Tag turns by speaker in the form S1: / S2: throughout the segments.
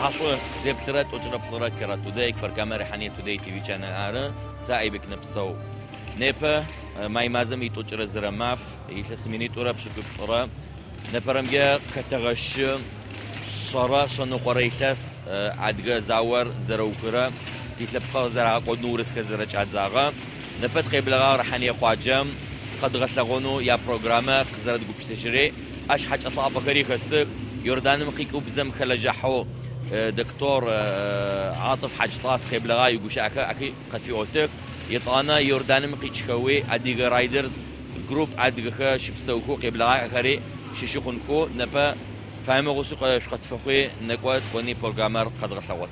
S1: Пчыхьашӏу зеплъырэ тӏокӏырэ плӏырэ Кера Today, Кфар-Камэ Рихьание Today TV Channel ары. Сэ Айбек Нэпсэу. Непэ май мазэм итӏокӏырэ зырэ маф, илъэс минитӏурэ пшӏыкӏуплӏырэ. Непэрэмкӏэ хэтэгъэщы шъэрэ шъэныкъорэ илъэс адыгэ заор зэрэухырэ, тилъэпкъ зэрагъэкӏодынэу урысхэр зэрэкӏадзагъэ. Непэ тыкъеблэгъагъ Рихьание къуаджэм къэдгъэлъэгъонэу япрограммэ къызэрэдгупшысэжьыри. Ащ хьакӏэ лъапӏэхэри хэсых. Иорданым къикӏыу бзэм хэлэжьахьэу доктор Атыф Хьаджтӏас къеблэгъа игущыӏэхэр ахи къытфиӏотых. Етӏанэ Иорданым къикӏхэуи Адыгэ Райдерс Групп адыгэхэр щыпсэухэу къеблэгъахэри щыщы хъунхэу непэ фаемэ гъусэу шъукъытфэхъуи нэкӏо ткӏони программэр къэдгъэлъэгъот.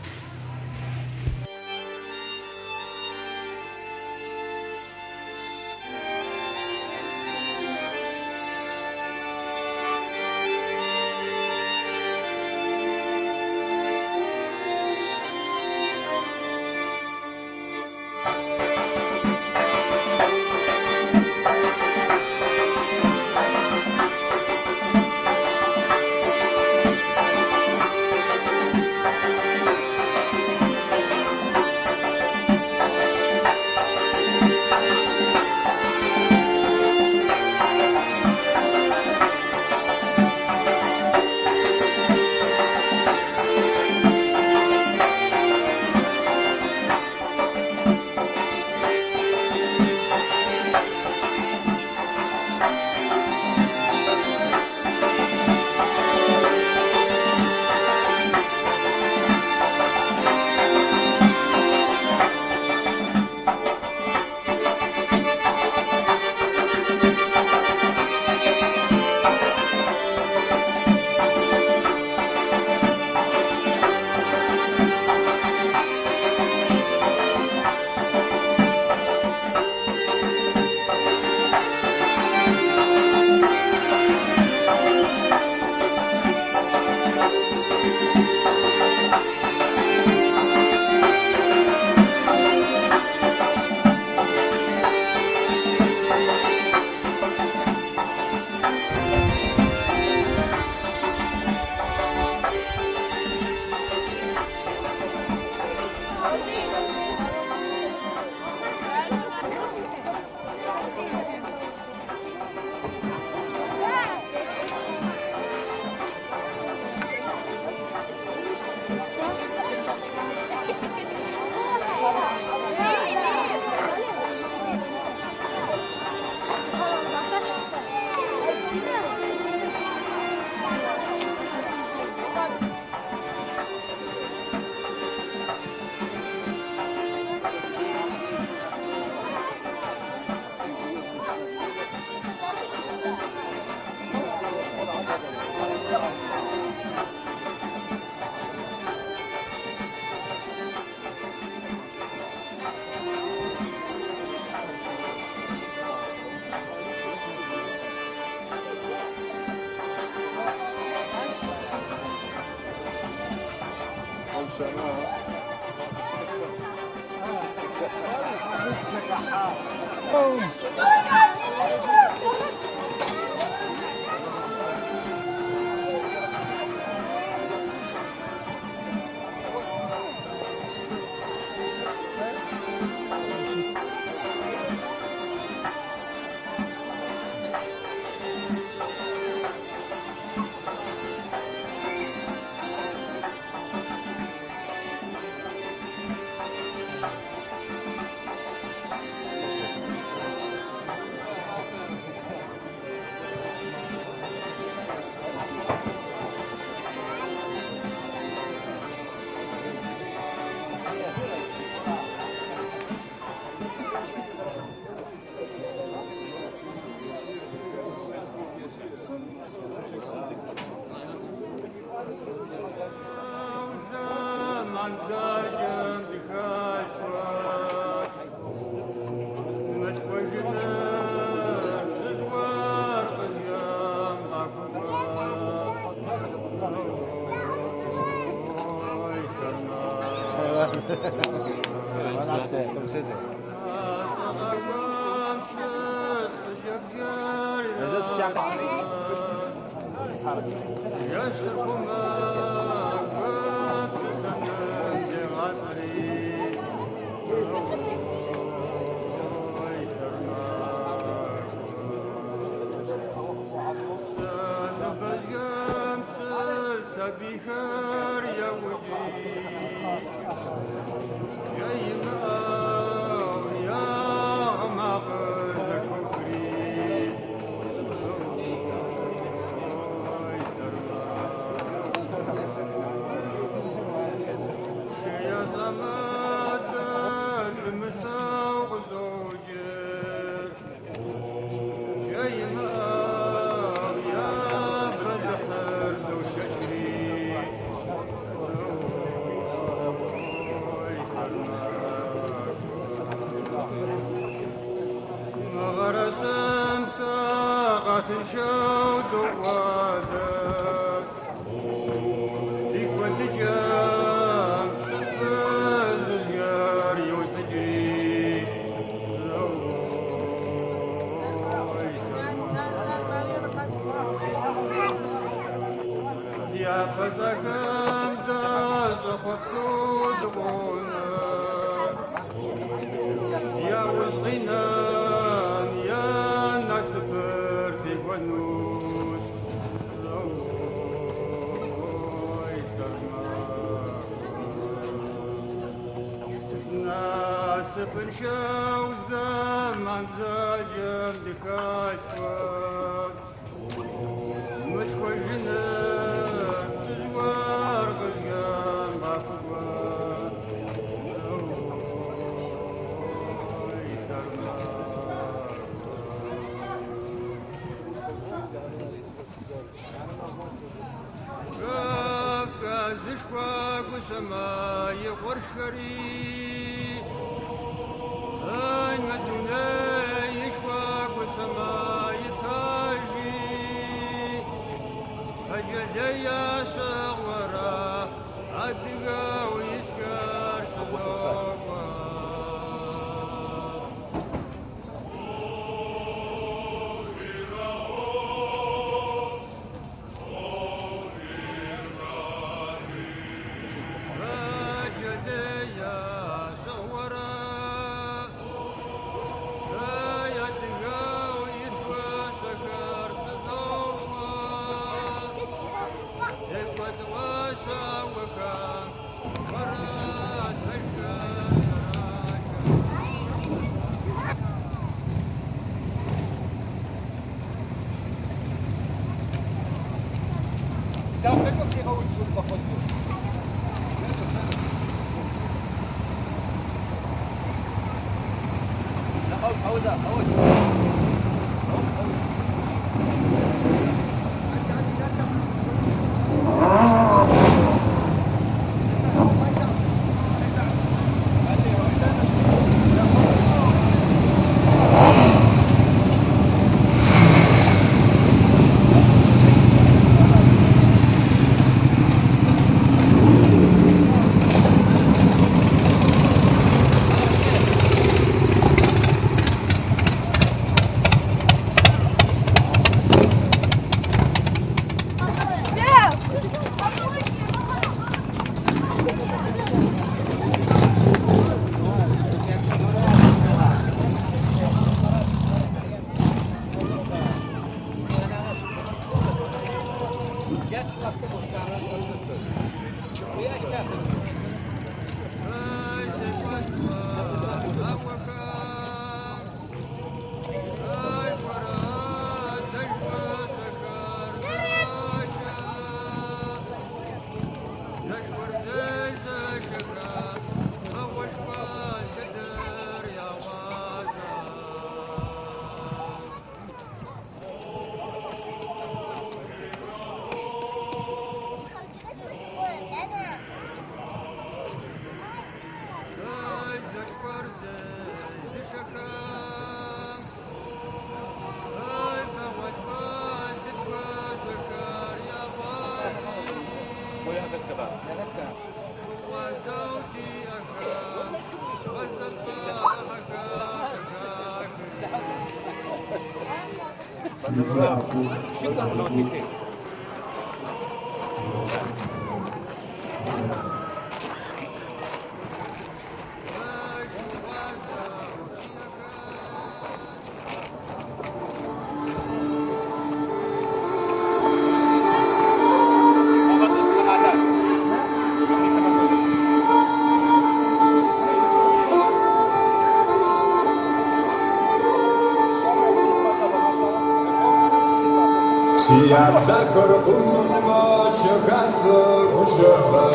S2: Си абзахэр къумымэ щыхасэ гущэба,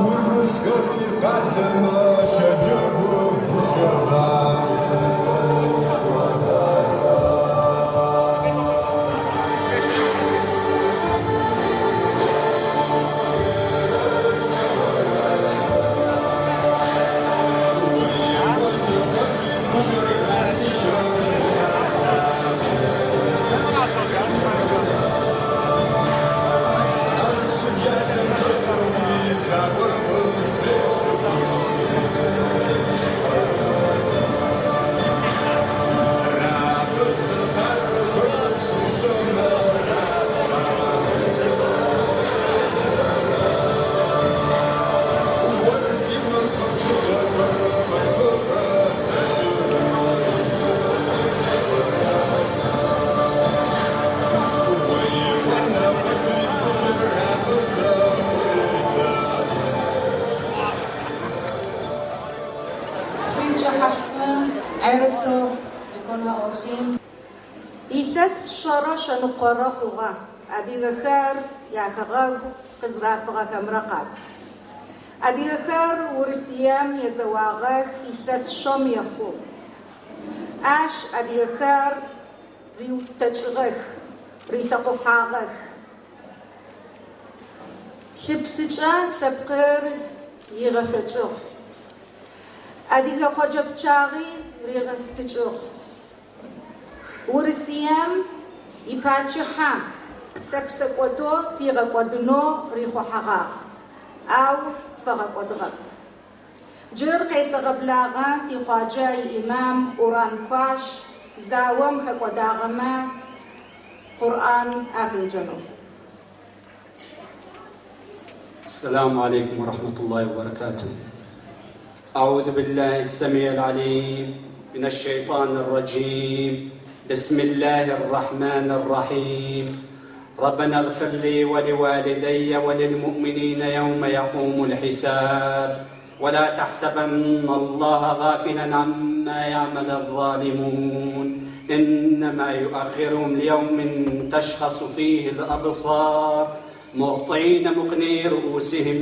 S2: Урысхэри къалэмэ щэджэгу гущэба.
S3: Шъуипчыхьашӏу, ערב טוב לכל האורחים. Илъэс шъэрэ шъэныкъорэ хъугъэ адыгэхэр яхэгъэгу къызрафыгъэхэмрэ къакӏу. Адыгэхэр Урысыем езэуагъэх илъэс шъэм ехъу. Ащ адыгэхэр риутэкӏыгъэх, ритэкъухьагъэх. Лъыпсыкӏэ лъэпкъыр игъэшъокӏыгъ. Адыгэ къоджэ пчъагъи ригъэстыкӏыгъ. Урысыем ипачъыхьэ лъэпсэкӏодэу тигъэкӏодынэу рихъухьэгъагъ, ау тфэгъэкӏодыгъэп. Джыр къесэгъэблагъэ тикъуаджэ иимам Уран Куаш заом хэкӏодагъэмэ Къурӏан афеджэнэу.
S4: السلام عليكم ورحمة الله وبركاته. أعوذ بالله السميع العليم من الشيطان الرجيم. بسم الله الرحمن الرحيم. ربنا اغفر لي ولوالدي وللمؤمنين يوم يقوم الحساب. ولا تحسبن الله غافلا عما يعمل الظالمون. إنما يؤخرهم ليوم تشخص فيه الأبصار. مهطعين مقني رؤوسهم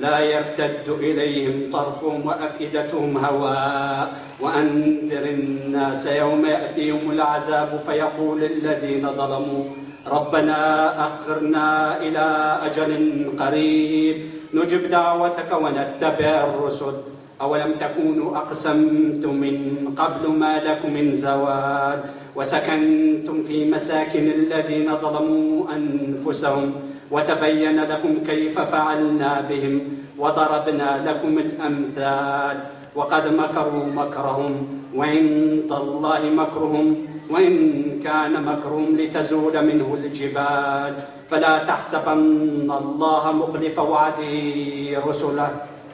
S4: لا يرتد إليهم طرفهم وأفئدتهم هواء. وأنذر الناس يوم يأتيهم العذاب فيقول الذين ظلموا ربنا أخرنا إلى أجل قريب نجب دعوتك ونتبع الرسل. أولم تكونوا أقسمتم من قبل ما لكم من زوال وسكنتم في مساكن الذين ظلموا أنفسهم وتبين لكم كيف فعلنا بهم وضربنا لكم الأمثال وقد مكروا مكرهم وعند الله مكرهم وإن كان مكرهم لتزول منه الجبال. فلا تحسبن الله مخلف وعده رسله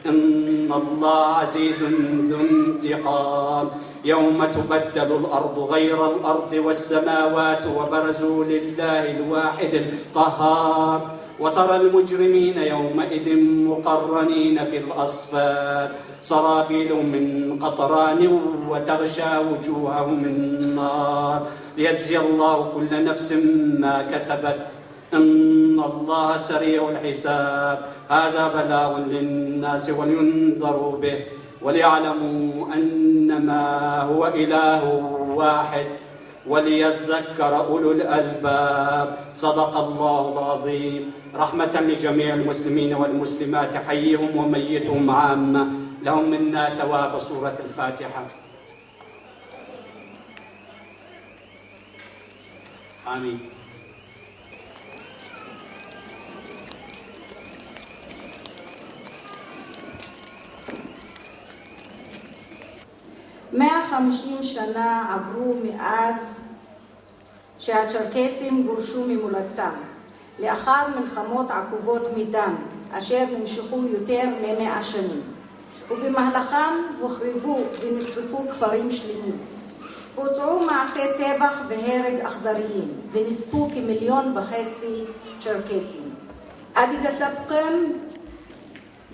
S4: إن الله عزيز ذو انتقام. يوم تبدل الأرض غير الأرض والسماوات وبرزوا لله الواحد القهار. وترى المجرمين يومئذ مقرنين في الأصفاد سرابيلهم من قطران وتغشى وجوههم النار ليجزي الله كل نفس ما كسبت إن الله سريع الحساب. هذا بلاغ للناس ولينذروا به وليعلموا أنما هو إله واحد وليذكر أولو الألباب. صدق الله العظيم. رحمة لجميع المسلمين والمسلمات حيهم وميتهم عامة. لهم منا ثواب سورة الفاتحة. آمين.
S3: 150 שנה עברו מאז שהצ'רקסים גורשו ממולדתם, לאחר מלחמות עקובות מדם, אשר נמשכו יותר מ100 שנים, ובמהלכן הוחרבו ונשרפו כפרים שלמים. בוצעו מעשי טבח והרג אכזריים, ונספו כ1.5 מיליון צ'רקסים. Адыгэ лъэпкъым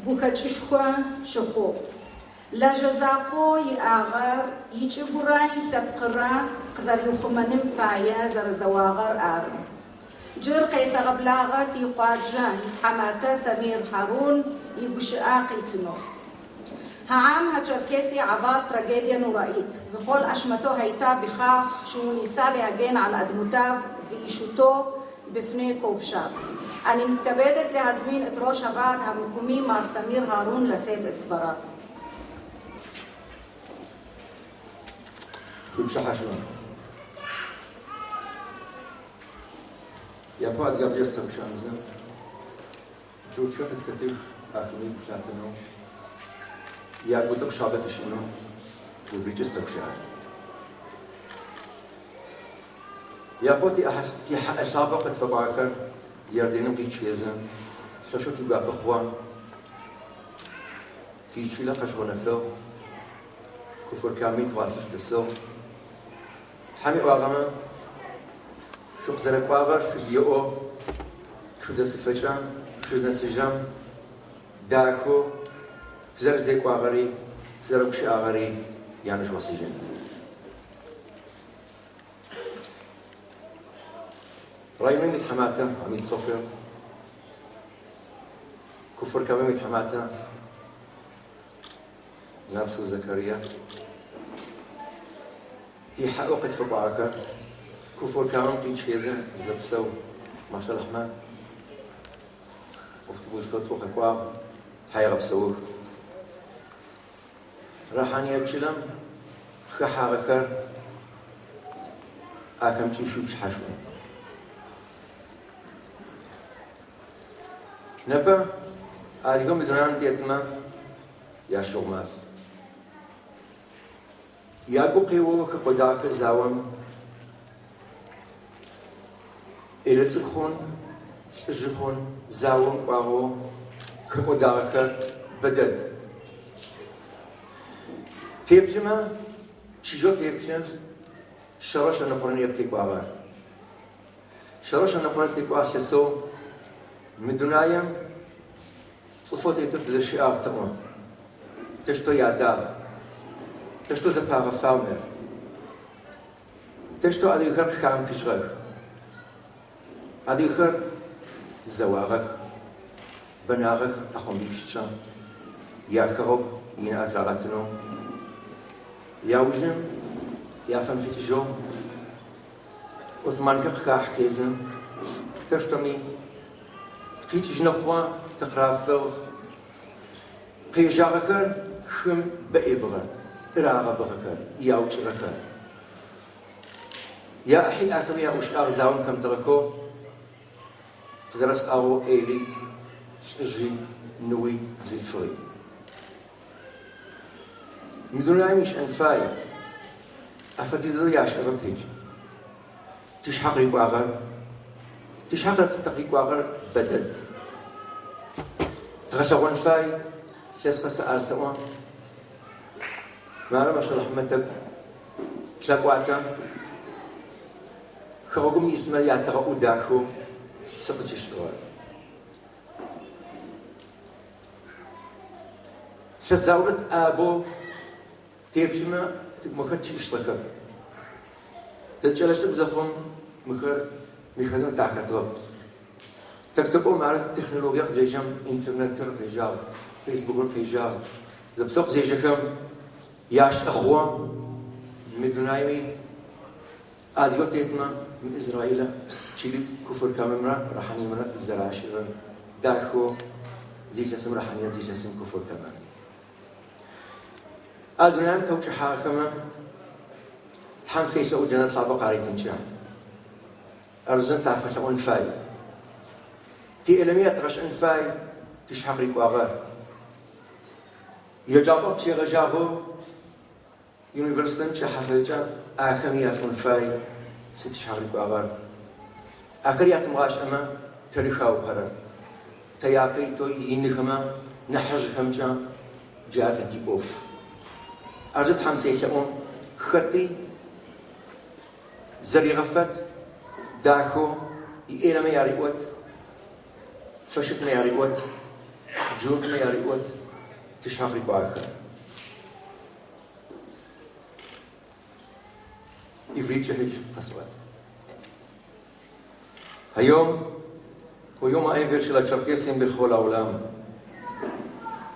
S3: гухэкӏышхо щыхъугъ. Лэжьэ закъоу иӏагъэр ичӏыгурэ илъэпкъырэ къызэриухъумэным пае зэрэзэуагъэр ары. Джыр къесэгъэблагъэ тикъуаджэ итхьаматэ Самир Хьарун игущыӏэ къитынэу. העם הצ'רקסי עבר טרגדיה נוראית, וכל אשמתו הייתה בכך שהוא ניסה להגן על אדמותיו ואישותו בפני כובשיו. אני מתכבדת להזמין את ראש הוועד המקומי מר סמיר הרון לשאת את דבריו.
S2: Шъуипщыхьашъура? Япэу адыгабзэкӏэ сыкъэгущыӏэнзэ, джуртхэр къытхэтых, ахэми гу лъатэнэу, ягу тӏэкӏу шъабэ тышӏынэу иврикӏэ сыкъэгущыӏэ. Япэу тихьэӏэ лъапӏэ къытфэкӏуагъэхэр Иорданым къичъыезэ, лъэшэу тигуапэ хъугъэ. Тичылэ къэшъугъэнэфыгъ, Куфыр-Ками тыгъуасэ шъудэсыгъ. Тхьэм иӏуагъэмэ, шъукъызэрэкӏуагъэр шъугу еӏо, шъудэсыфэкӏэ, шъузнэсыжьрэм дахэу тызэрэзекӏуагъэри, тызэрэгущыӏагъэри янэжъугъэсыжьын. Районым итхьаматэ Амит Софер, Куфыр-Камэм итхьаматэ Напсэу Закария, тихьэӏэу къытфэкӏуагъэхэр Куфыр-Камэм къичъыезэ зэпсэу машалахьмэ автобусхэр тӏо къэкӏуагъ, тхьаегъэпсэух. Рахьание чылэм къыхэхьагъэхэр ахэмкӏи шъуипщыхьашӏу. Непэ адыгэу мы дунаим тетмэ ящыгъу маф. Ягу къеоу хэкӏодагъэхэр заом ӏелэ цӏыкӏу хъун, лӏыжъы хъун, заом кӏуагъэу хэкӏодагъэхэр бэдэд. Теплъымэ, чыжьэу теплъы, шъэрэ шъэныкъорэ ныӏэп текӏуагъэр. Шъэрэ шъэныкъорэ текӏуагъ лъэсэу мы дунаим цӏыфэу тетыр тыдэ щыӏагъ тэӏо. Тэщтэу ядагъ, тэщтэу зэпагъэфагъ мыр. Тэщтэу адыгэхэр къыхамыхыжьыгъэх. Адыгэхэр зэуагъэх, бэнагъэх ӏэхъомбипшӏкӏэ, яхэгъэгу инаӏэ тырагъэтынэу, яужым яфэмылъэкӏыжьэу отманхэр къыхахьыхезэ, тэщтэми тыкъикӏыжьынэу хъугъэ, тыкъырафыгъ. Къежьагъэхэр хым бэӏебгъэ, ӏырагъэбгъэхэр, яукӏыгъэхэр. Яӏахьи ахэми яӏушӏагъ заом хэмытыгъэхэу къызэрэсӏагъэу ӏели, лӏыжъи, ныуи, бзылъфыгъи. Мы дунаим ищыӏэн фай, афэдизэу яшӏэрэп ежь. Тишъхьэ къырикӏуагъэр, тишъхьэ къырикӏуагъэр бэдэд. Дгъэлъэгъон фай, илъэс къэс ар тэӏо. Мары машалахьмэ тӏэкӏу тлъэкӏуатэ. Хэгъэгум исмэ ятэгъэӏу дахэу сыкъыкӏыщтыгъэр. Илъэс заулэ тыӏабэу теплъымэ мыхэр тиӏыщтыгъэхэп. Тэ кӏэлэцӏыкӏу зэхъум мыхэр мыхэм тахэтыгъэп. Тӏэкӏу-тӏэкӏоу мары технологие къызежьэм интернетыр къежьагъ, фейсбукыр къежьагъ. Зэпсэу къызежьэхэм яшӏэ хъугъэ мы дунаими адыгэу тетмэ мы Израилэ чылитӏу Куфыр-Камымрэ Рахьаниемрэ зэрашӏырэр дахэу зы илъэсым Рахьание, зы илъэсым Куфыр-Камэр. А дунаим хэукӏыхьагъэхэмэ Тхьэм селъэӏу джэнэт лъапӏэ къаритынкӏэ. Арзэн тафэлъэӏон фай. Тиӏэлэми ядгъэшӏэн фай тишъхьэ къырикӏуагъэр. Еджапӏэм къыщегъэжьагъэу университетым чӏэхьафэкӏэ ахэми ятӏон фай сыд тшъхьэ къырикӏуагъэр. Ахэр ятымыгъашӏэмэ тэры хаукъэрэр. Тэ япэ итэу иныхэмэ нахьыжъхэмкӏэ джар тэ тиӏоф. Арзэ Тхьэм селъэӏу хэти зэригъэфэт, дахэу иӏелэмэ яриӏот, фэщытмэ яриӏот, джуртмэ яриӏот, тшъхьэ къырикӏуагъэхэр. עברית שהיא היום הוא יום האבל של הצ'רקסים בכל העולם.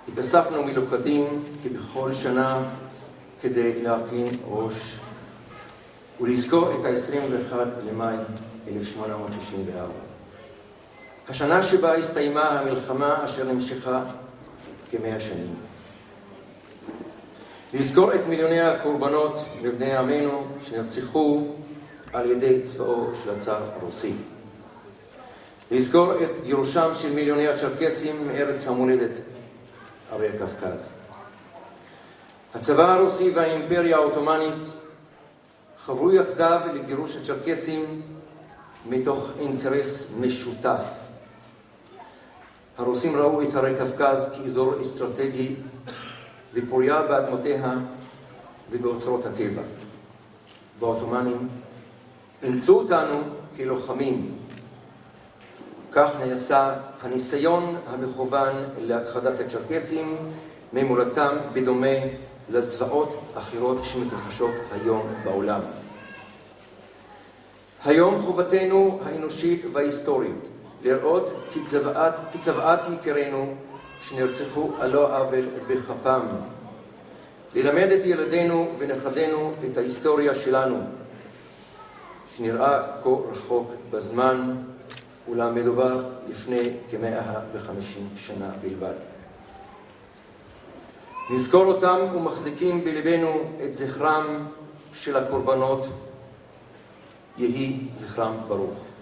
S2: התאספנו מלוכדים כבכל שנה כדי להרכין ראש ולזכור את ה-21 למאי 1864. השנה שבה הסתיימה המלחמה אשר נמשכה כ-100 שנים. לזכור את מיליוני הקורבנות מבני עמנו שנרצחו על ידי צבאו של הצאר הרוסי. לזכור את גירושם של מיליוני הצ'רקסים מארץ המולדת, ערי הקווקז. הצבא הרוסי והאימפריה העות'מאנית חברו יחדיו לגירוש הצ'רקסים מתוך אינטרס משותף. הרוסים ראו את הרי קווקז כאזור אסטרטגי ופוריה באדמותיה ובאוצרות הטבע. והעות'מאנים אימצו אותנו כלוחמים. כך נעשה הניסיון המכוון להכחדת הצ'רקסים ממולדתם בדומה לזוועות אחרות שמתרחשות היום בעולם. היום חובתנו האנושית וההיסטורית לראות כצוואת יקירינו שנרצחו על לא עוול בכפם. ללמד את ילדינו ונכדינו את ההיסטוריה שלנו, שנראה כה רחוק בזמן, אולם מדובר לפני כ-150 שנה בלבד. נזכור אותם ומחזיקים בלבנו את זכרם של הקורבנות, יהי זכרם ברוך.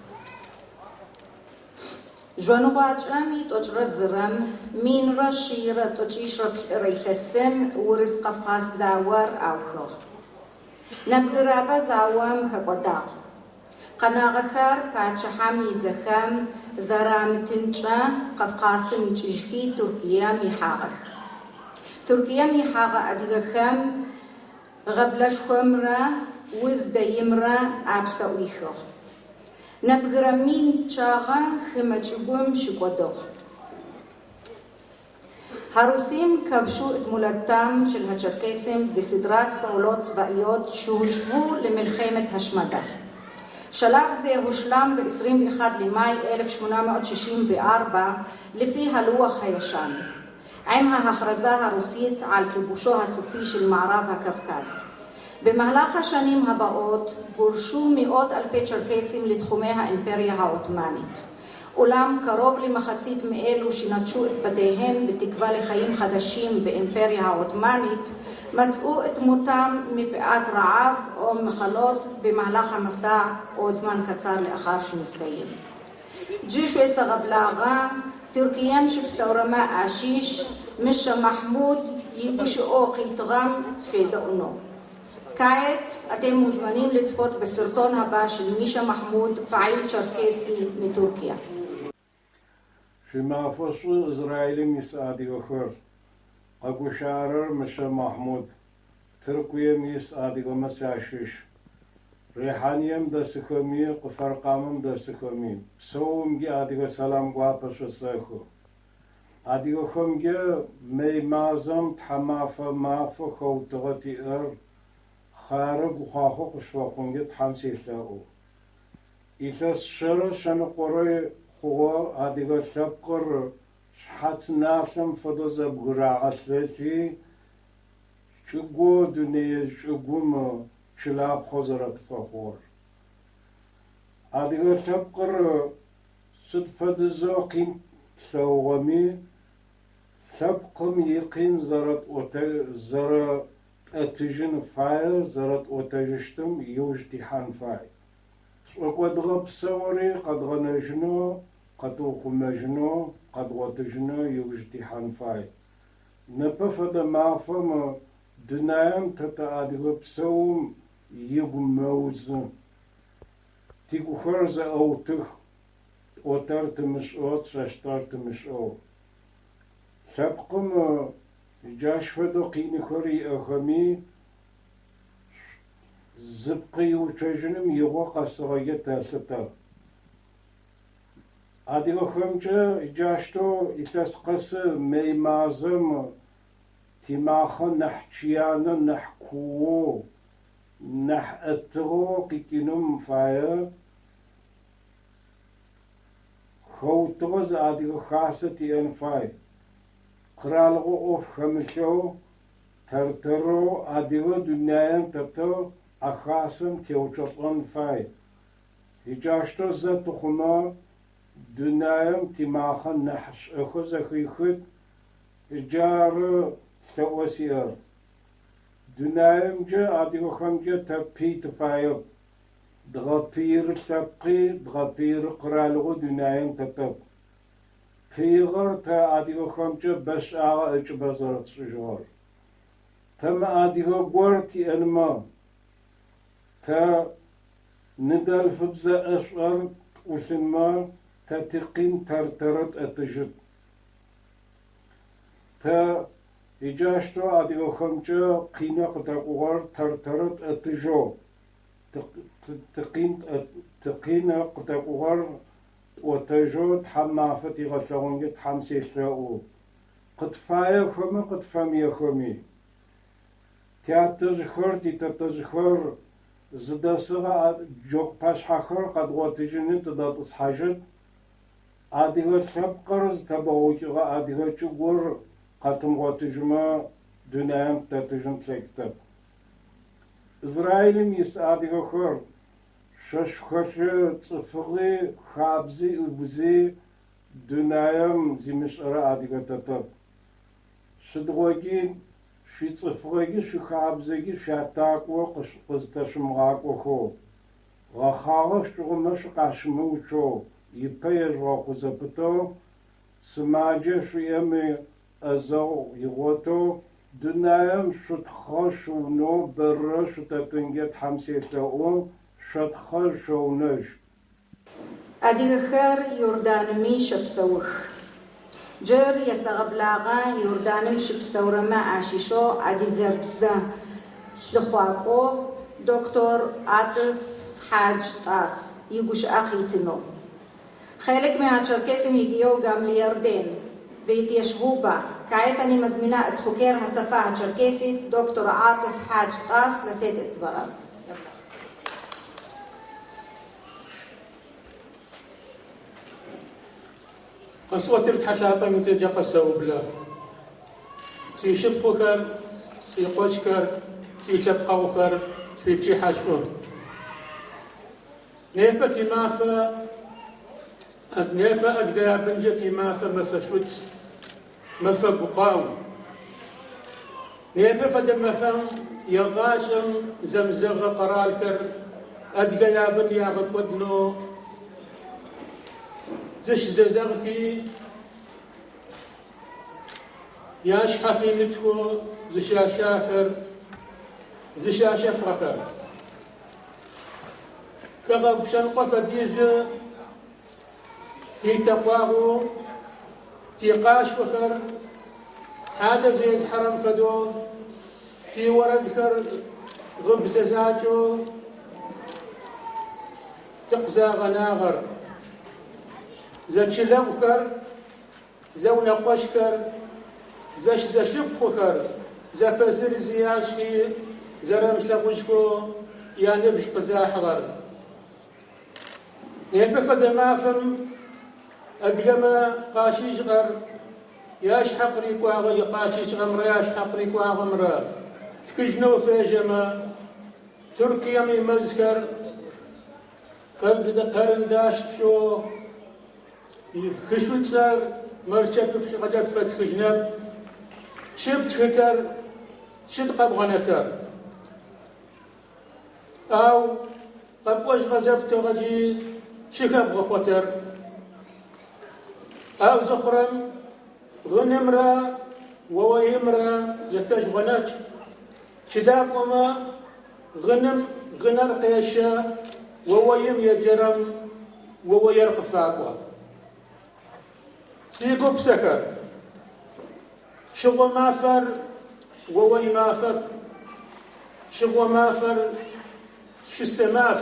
S3: Жъоныгъуакӏэм итӏокӏырэ зырэм 1191 илъэсым Урыс-Кавказ заор аухыгъ. Нэбгырабэ заом хэкӏодагъ. Къэнагъэхэр пачъыхьэм идзэхэм зэрамытынкӏэ Кавказым икӏыжьхи Туркием ихьагъэх. Туркием ихьагъэ адыгэхэм гъэблэшхомрэ уз дэимрэ апсэ ӏуихыгъ. Нэбгырэ мин пчъагъэ хымэ чӏыгум щыкӏодыгъ. הרוסים כבשו את מולדתם של הצ'רקסים בסדרת פעולות צבאיות שהושוו למלחמת השמדה. שלב זה הושלם ב-21 למאי 1864 לפי הלוח הישן, עם ההכרזה הרוסית על כיבושו הסופי של מערב הקווקז. במהלך השנים הבאות גורשו מאות אלפי צ'רקסים לתחומי האימפריה העות'מאנית. אולם קרוב למחצית מאלו שנטשו את בתיהם בתקווה לחיים חדשים באימפריה העות'מאנית מצאו את מותם מפאת רעב או מחלות במהלך המסע או זמן קצר לאחר שנסתיים. Джы шъуесэгъэблагъэ Тыркуем щыпсэурэмэ ащыщ Мышъэ Махьмуд игущыӏэу къитыгъэм шъуедэӏунэу. כעת אתם מוזמנים לצפות בסרטון הבא של מישה מחמוד, פעיל צ'רקסי מטורקיה.
S5: Шъуимафэ шӏу Израилым ис адыгэхэр, къэгущыӏэрэр Мышъэ Махьмуд, Тыркуем ис адыгэмэ сащыщ. Рихьанием дэсыхэми, Кфар-Камэм дэсыхэми, псэумги адыгэ сэлам гуапэ шъосэхы. Адыгэхэмгэ мэй мазэм тхьамафэ мафэ хэутыгъэ тиӏэр хъярэ гухахъо къышъуфэхъунгэ Тхьэм селъэӏу. Илъэс шъэрэ шъэныкъорэ хъугъэ адыгэ лъэпкъыр шъхьац налъэм фэдэу зэбгырагъэлъэти, чӏыгу дунэе чӏыгум чылапхъэ зэрэтфэхъугъэр. Адыгэ лъэпкъыр сыд фэдизэу къин тлъэгъугъэми, лъэпкъым икъин зэрэтӏэтыжьын фаер зэрэтӏотэжьыщтым ыуж тихьан фай. Тшӏокӏодыгъэ псэури къэдгъэнэжьынэу, къэтыухъумэжьынэу, къэдгъотыжьынэу ыуж тихьан фай. Непэ фэдэ мафэм дунаим тэ тэ адыгэ псэум игу мэузы. Тигухэр зэӏэутых, тӏотэр тымышӏэу, тшӏэщтэр тымышӏэу. Лъэпкъым джащ фэдэу къиныхэр иӏэхэми, зыпкъ иуцожьыным игъо къэсыгъэкӏэ тэлъытэ. Адыгэхэмкӏэ джащтэу илъэс къэсы мэй мазэм тимахэ нахь чыянэ, нахь куоу, Нахь ӏэтыгъэу къикӏыным фае хэутыгъэ зы Адыгэ Хасэ тиӏэн фай. Къэралыгъо ӏоф хэмылъэу, тэр-тэрэу адыгэ дунаим тэтэу а хасэм теуцолӏэн фай. Иджащтэу зэ тыхъумэ, дунаим тимакъэ нахь шӏэхэу зэхихыт, джары лъэӏоу сиӏэр. Дунаимкӏэ адыгэхэмкӏэ тэ пый тыфаеп. Дгъэпыиры лъэпкъи, дгъэпыиры къэралыгъуи дунаим тэтэп. Пыигъэр тэ адыгэхэмкӏэ бэшӏагъэ ӏэкӏыб зэрэтшӏыжьыгъэр. Тэ мыадыгэ гор тиӏэнмэ, тэ ныдэлъфыбзэ ӏэшӏур тӏулъынмэ, тэ тикъин тэр-тэрэу тӏэтыжьыт. Тэ иджащтэу адыгэхэмкӏэ къинэу къытэкӏугъэр тэр-тэрэу тӏэтыжьэу, тикъин къытэкӏугъэр тӏотэжьэу Тхьэм мафэ тигъэлъэгъункӏэ Тхьэм селъэӏу. Къытфаехэмэ къытфэмыехэми, тятэжъхэр, титэтэжъхэр зыдэсыгъэ джокъу пашъхьэхэр къэдгъотыжьыни тыдэтӏысхьажьыт, адыгэ лъэпкъыр зытэбэгъукӏыгъэ адыгэ чӏыгур къэтымыгъотыжьымэ дунаим тытетыжьын тлъэкӏытэп. Израилым ис адыгэхэр шъо шъухэлъы цӏыфыгъи, хабзи, ӏубзи дунаим зимышӏэрэ адыгэ тэтэп. Сыдигъокӏи шъуицӏыфыгъэкӏи шъуихабзэкӏи шъуятакӏо къызтэшъумыгъакӏохэу, гъэхъагъэ шъушӏыгъэмэ шъукъащымыуцоу, ипэ ежъугъэкъу зэпытэу, сымаджэ шъуиӏэми ӏэзэгъу игъотэу, дунаим шъутхъэ шъуунэу бэрэ шъутэтынкӏэ Тхьэм селъэӏу, шъотхъэ шъоунэжь.
S3: Адыгэхэр Иордаными щэпсэух. Джыр есэгъэблагъэ Иорданым щыпсэурэмэ ащыщэу адыгэбзэ лъыхъуакӏоу доктор Атыф Хьадж Тӏас игущыӏэ къитынэу. חלק מהצ'רקסים הגיעו גם לירדן והתיישבו בה. כעת אני מזמינה את חוקר השפה הצ'רקסית דוקטור עאטף חאג' טאס לשאת את דבריו.
S6: Къэсӏотыр Тхьэ лъапӏэм ыцӏэкӏэ къэсэублэ. Сишыпхъухэр, сикъошхэр, силъэпкъэгъухэр, шъуипчыхьэ шӏу. Непэ тимафэ, непэ адыгэ ябынкӏэ тимафэ мэфэ шӏуцӏ, мэфэ гукъау. Непэ фэдэ мафэм егъашӏэм зэмызэгъэ къэралхэр адыгэ ябын ягъэкӏодынэу зыщызэзэгъхи, яшъхьэ фимытхэу зыщащахэр, зыщащэфыгъэхэр. Хэгъэгу шъэныкъо фэдизы титэкъуагъэу, тикъашъохэр хьадэ зезыхьэрэм фэдэу, тиорэдхэр гъыбзэ закӏэу тыкъызагъэнагъэр. Зэчылэгъухэр, зэунэкъощхэр, зэш-зэшыпхъухэр зэпэзырызы яшӏхи зэрэмылъэгъужьхэу яныбжь къызахьыгъэр. Непэ фэдэ мафэм адыгэмэ къащишӏыгъэр яшъхьэ къырикӏуагъэ къащишӏыгъэмрэ яшъхьэ къырикӏуагъэмрэ тхыжьынэу фежьэмэ, Туркием имэзхэр къэрэндащ пшӏэу хы Шӏуцӏэр мэрчэпы пшӏыкъэкӏэ пфэтхыжьынэп, шы птхытэр, шыд къэбгъэнэтэр. Ау къэпӏожьыгъэ зэптыгъэкӏи шы хэбгъэхъотэр. Ау зыхъурэм гъынымрэ оимрэ зэтэжъугъэнэкӏ. Сыда пӏомэ гъыным гъынэр къещэ, оим еджэрэм оер къыфакӏо. Сигупсэхэр, шъыгъо мафэр ой мафэп, шъыгъо мафэр щысэ маф.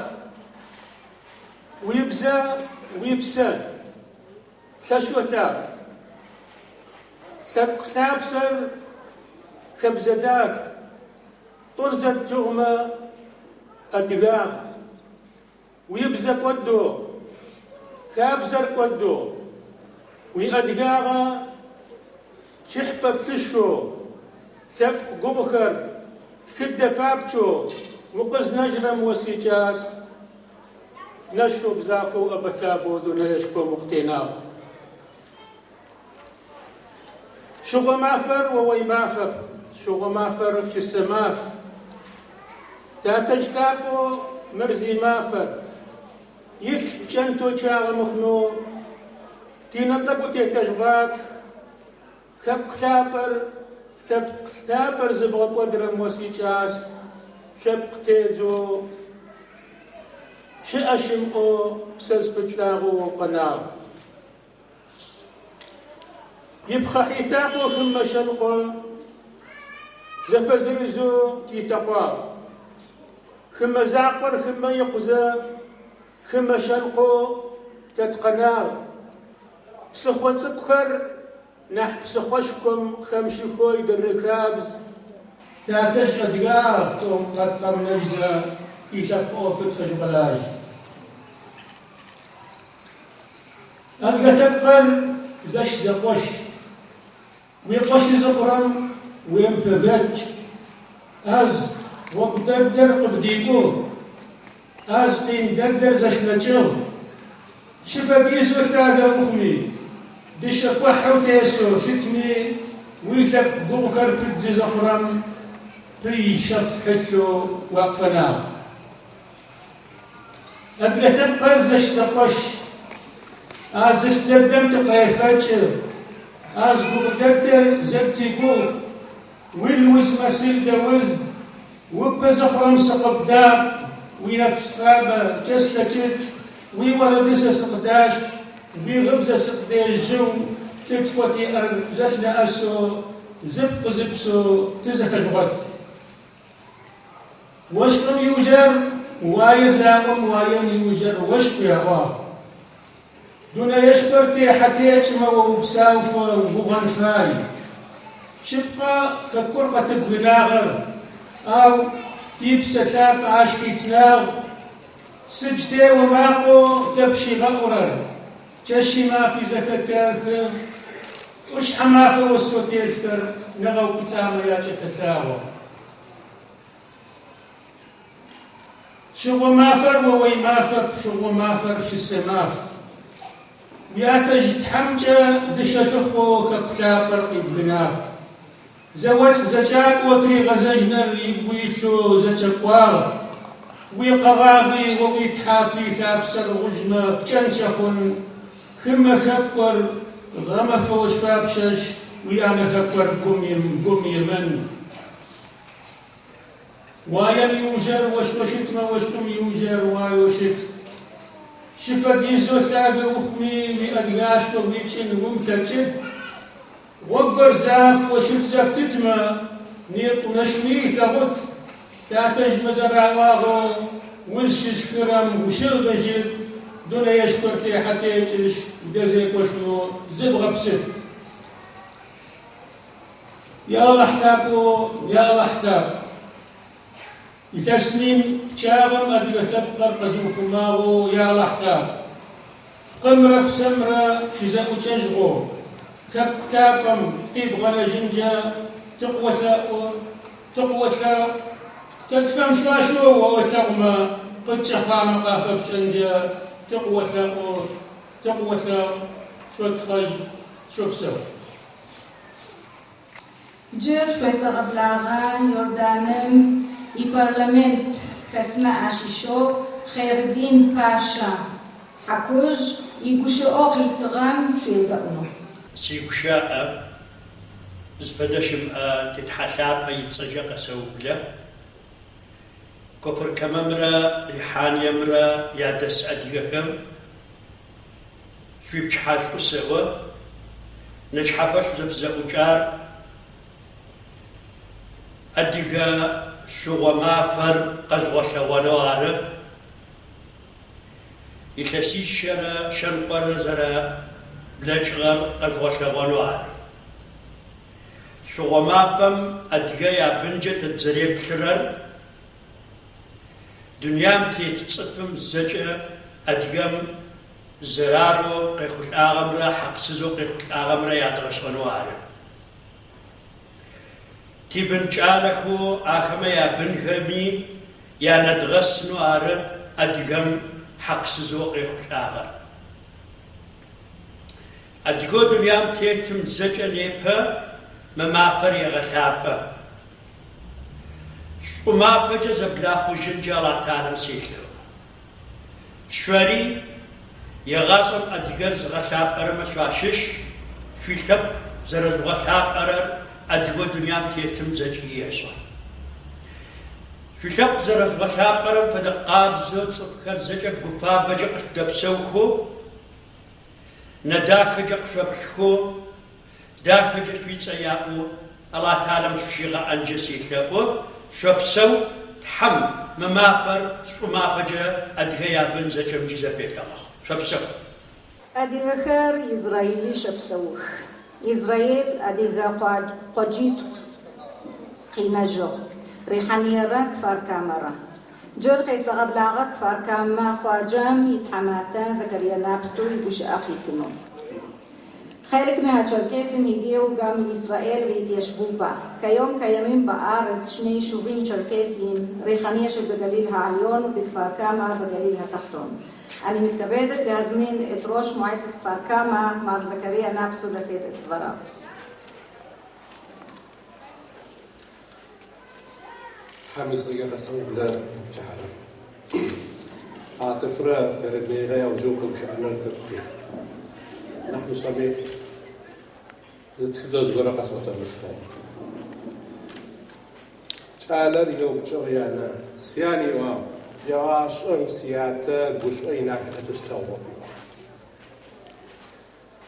S6: Уибзэ уипсэ, лъэшэу лъапӏ. Лъэпкъ лъапсэр хэбзэ дах, тӏур зэптыгъумэ. Адыгагъ. Уибзэ кӏодэу, хабзэр кӏодэу, уиадыгагъэ пкӏыхьпэ плъышъоу, лъэпкъ гугъухэр тхыдэ папкӏэу укъызнэжьырэм о сикӏас, нэшъу бзакоу ӏэбэ-лъабэу дунэешхом укъытенагъ. Шъыгъо мафэр оой мафэп, шъыгъо мафэр пшысэ маф. Тятэжъ лъапӏэу мыр зимафэр, илъ пкӏэнтэу чагъэ мыхъунэу тинэтӏэгу тетэжъугъатх. Хэку лъапӏэр, лъэпкъ лъапӏэр зыбгъэкӏодырэм о сикӏас, лъэпкъ тедзэу щыӏэ щымыӏэу псэ зыпытлъагъэу укъэнагъ. Ипхъэхьитакъоу хымэ шъэныкъо зэпэзырызэу титэкъуагъ. Хымэ закъор хымэ икъузэ хымэ шъэныкъоу тэ тыкъэнагъ. Псыхъо цӏыкӏухэр нахь псыхъошхом къыхэмыщыхэу идэрэ хабз. Тятэжъ адыгагъ тӏоу къэткъэмынэжьзэ тилъэпкъ ӏофы тфэжъугъэлажь. Адыгэ лъэпкъыр зэш-зэкъош. Уикъоши зыхъурэм уемыпэгэкӏ. Аз гъогу дэдэр къыбдикӏугъ, аз къин дэдэр зэшнэкӏыгъ. Шы фэдизэу лъагэ ухъуми, дышъэ кохьэу тесэу щытми, уилъэпкъ гугъухэр пыдзы зыхъурэм пый шъэф хьылъэу уакъыфэнагъ. Адыгэ лъэпкъыр зэш-зэкъош. А зы лъы дэдэм тыкърефэкӏы, а зы гугъу дэдэр зэдытигугъу. Уил узмэ сил дэуз, упы зыхъурэм сыкъыбдапӏ, уинэпс фабэ кӏэ слъэкӏыт, уиорэды сэ сыкъыдащ, уигъыбзэ сыкъыдежъыу, лъытфэу тиӏэр зэлъынэӏэсэу, зыпкъ зыпсэу тызэхэжъугъэт. Ощхым иужэр уае заӏом уаем иужэр ощх яӏуагъ. Дунэешхор техьэ-текӏымэ о упсауфэ угугъэн фай. Шъыпкъэ, хэкур къэтыбгынагъэр, ау типсэ лъапӏэ ащ къитынагъ. Сыдж тео макъэу Лъэпшъ игъэӏурэр чэщи мафи зэхэтэхы, ӏушъхьэмафэ осэу телъхэр нэгъэупӏыцӏамэ якӏэтэлъагъо. Шъыгъо мафэр оой мафэп, шъыгъо мафэр щысэ маф. Уятэжъ тхьамыкӏэ дышъэ лъыхъоу хэку лъапӏэр къибгынагъ. Зэолӏ зэкӏакӏоу тыригъэзэжьыныр игу илъэу зэкӏэкӏуагъ. Уикъэгъагъи о уитхьапи лъапсэр гъужьмэ пкӏэнчъэ хъун, хымэ хэкур гъэмэфэ ошъуапщэшъ, уианэ хэкур гум емын. Уаем иужэр ощхыу щытмэ, ощхым иужэр уаеу щыт. Шы фэдизэу лъагэ ухъуми, уиадыгашхо уикӏын умылъэкӏыт. Гъогур зафэу щыт зэптытмэ, нитӏу нэшӏуми ылъэгъут. Тятэжъмэ зэраӏуагъэу, узщышхырэм ущыгъыжьыт, дунэешхор техьэ-текӏышъ, удэзекӏошъунэу зыбгъэпсыт. Я Алахь лъапӏэу, я Алахь лъапӏ! Илъэс мин пчъагъэм адыгэ лъэпкъыр къэзыухъумагъэу я Алахь лъапӏ! Пкъымрэ псэмрэ щызэӏукӏэжьыгъэу, хэку лъапӏэм тыкъибгъэнэжьынкӏэ тыкъыолъэӏу, тыкъыолъэӏу. Тэ тфэмышъуашэу о олъэгъумэ, къыткӏэхъуагъэмэ къафэпшӏэнкӏэ тыкъыолъэӏу, тыкъыолъэӏу, шъотхъэжь, шъопсэу.
S3: Джы шъуесэгъэблагъэ Иорданым ипарламент хэсмэ ащыщэу Хъайрэдин Паша Хьакужъ игущыӏэу къитыгъэм шъуедэӏунэу.
S7: Сигущыӏэ зыфэдэ щымыӏэ ти Тхьэ лъапӏэ ицӏэкӏэ къэсэублэ. Кфар-Камэмрэ Рихьаниемрэ ядэс адыгэхэм шъуипчыхьэ шӏу сэӏо, нычхьапэ шъузэфызэӏукӏар адыгэ шъыгъо мафэр къэжъугъэлъэгъонэу ары. Илъэсишъэрэ шъэныкъорэ зэрэблэкӏыгъэр къэжъугъэлъэгъонэу ары. Шъыгъо мафэм адыгэ ябынкӏэ тэ тызэреплъырэр. Дуням тет цӏыфым зэкӏэ адыгэм зэрарэу къехъулӏагъэмрэ хьакъсызэу къехъулӏагъэмрэ ядгъэшӏэнэу ары. Тибын кӏалэхэу ахэмэ ябынхэми янэдгъэсынэу ары адыгэм хьакъсызэу къехъулӏагъэр. Адыгэу дуням тетым зэкӏэ непэ мы мафэр егъэлъапӏэ. Шӏу мафэкӏэ зэблахъужьынкӏэ Алахьталэм селъэӏу. Шъори, егъашӏэм адыгэр зыгъэлъапӏэрэмэ шъуащыщ, шъуилъэпкъ зэрэжъугъэлъапӏэрэр адыгэу дуням тетым зэкӏи ешӏэ. Шъуилъэпкъ зэрэжъугъэлъапӏэрэм фэдэ къабзэу цӏыфхэр зэкӏэ гуфабэкӏэ къышъудэпсэухэу, нэ дахэкӏэ къышъоплъхэу, дахэкӏэ шъуицӏэ яӏоу Алахьталэм шъущигъэӏэнкӏэ селъэӏу, шъопсэу, Тхьэм мы мафэр шӏу мафэкӏэ адыгэ ябын зэкӏэмкӏи зэпетэгъэхъу. Шъопсэу.
S3: Адыгэхэр Израили щэпсэух. Израиль адыгэ къоджитӏу къинэжьыгъ, Рихьаниерэ Кфар-Камэрэ. Джыр къесэгъэблагъэ Кфар-Камэ къуаджэм итхьаматэ Закария Напсу игущыӏэ къитынэу. חלק מהצ'רקסים הגיעו גם לישראל והתיישבו בה. כיום קיימים בארץ שני יישובים צ'רקסיים, ריחניה שבגליל העליון וכפר קמא בגליל התחתון. אני מתכבדת להזמין את ראש מועצת כפר קמא, מר זכריה נאפסו, לשאת את דבריו.
S8: Тхьэм и цӏэкӏэ къэсэублэ пчыхьэрэр. Атыфрэ Фереднейрэ яужэу укъэгущыӏэныр тӏэкӏу къин. Нахь мышӏэми, зы тхыдэжъ горэ къэсӏотэнэу сыфай. Кӏалэр еупчӏыгъ янэ, Сян, ыӏуагъ, егъашӏэм сятэ гушӏо инахэ хэтэу слъэгъугъэп, ыӏуагъ.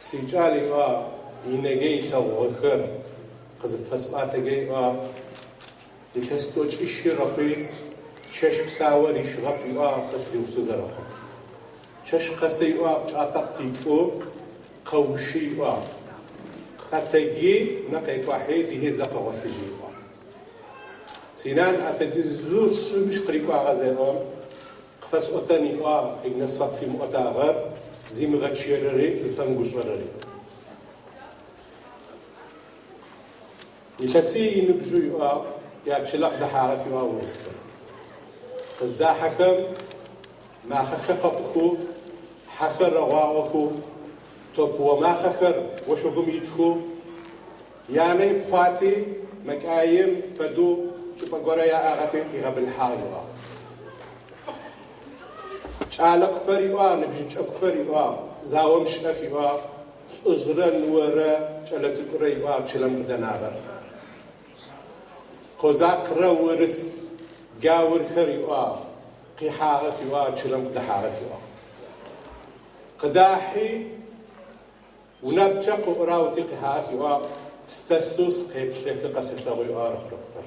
S8: Сикӏал, ыӏуагъ, инэгэ илъэгъугъэхэр къызыпфэсӏуатэгэ, ыӏуагъ, илъэс тӏокӏищы рэхъуи, чэщ псао рищыгъэп, ыӏуагъ, сэ сыригъусэу зэрэхъу. Чэщ къэсы, ыӏуагъ, пкӏатӏэ къытитӏоу къэущы, ыӏуагъ. Къэтэджи, унэ къекӏуахьи, дихи зэ къэгъолъыжьы, ыӏуагъ. Синан афэдизэу шъым мыщ къырикӏуагъэ зеӏом, Къыфэсӏотэн иӏуагъ, Игнасфа къыфимыӏотагъэр, зимыгъэчъыерэри зыфэмыгушӏорэри. Илъэсий иныбжьэу иӏуагъ, ячылэ къыдэхьагъэх иӏуагъ урысхэр. Къыздахьэхэм, махъэхэр къэӏухэу, хьэхэр рэгъуагъохэу, топыо махъэхэр ошъогум итхэу, янэ ипхъуати, мэкӏаим фэдэу чӏыпӏэ горэ яӏагъэти, къигъэбылъхьагъ иӏуагъ. Кӏалэ купэр иӏуагъ, ныбжьыкӏэ купэр иӏуагъ, заом щыӏэх иӏуагъ, лӏыжърэ ныорэ кӏэлэцӏыкӏурэ иӏуагъ чылэм къыдэнагъэр. Къозакърэ урыс джаурхэр иӏуагъ, къихьагъэх иӏуагъ, чылэм къыдэхьагъэх иӏуагъ. Къыдахьи, унэпчъэ къыӏураути къихьагъэх иӏуагъ, стэсэу сыкъеплъэхы къэсэлъэгъу иӏуагъ рэхъурэ купэр.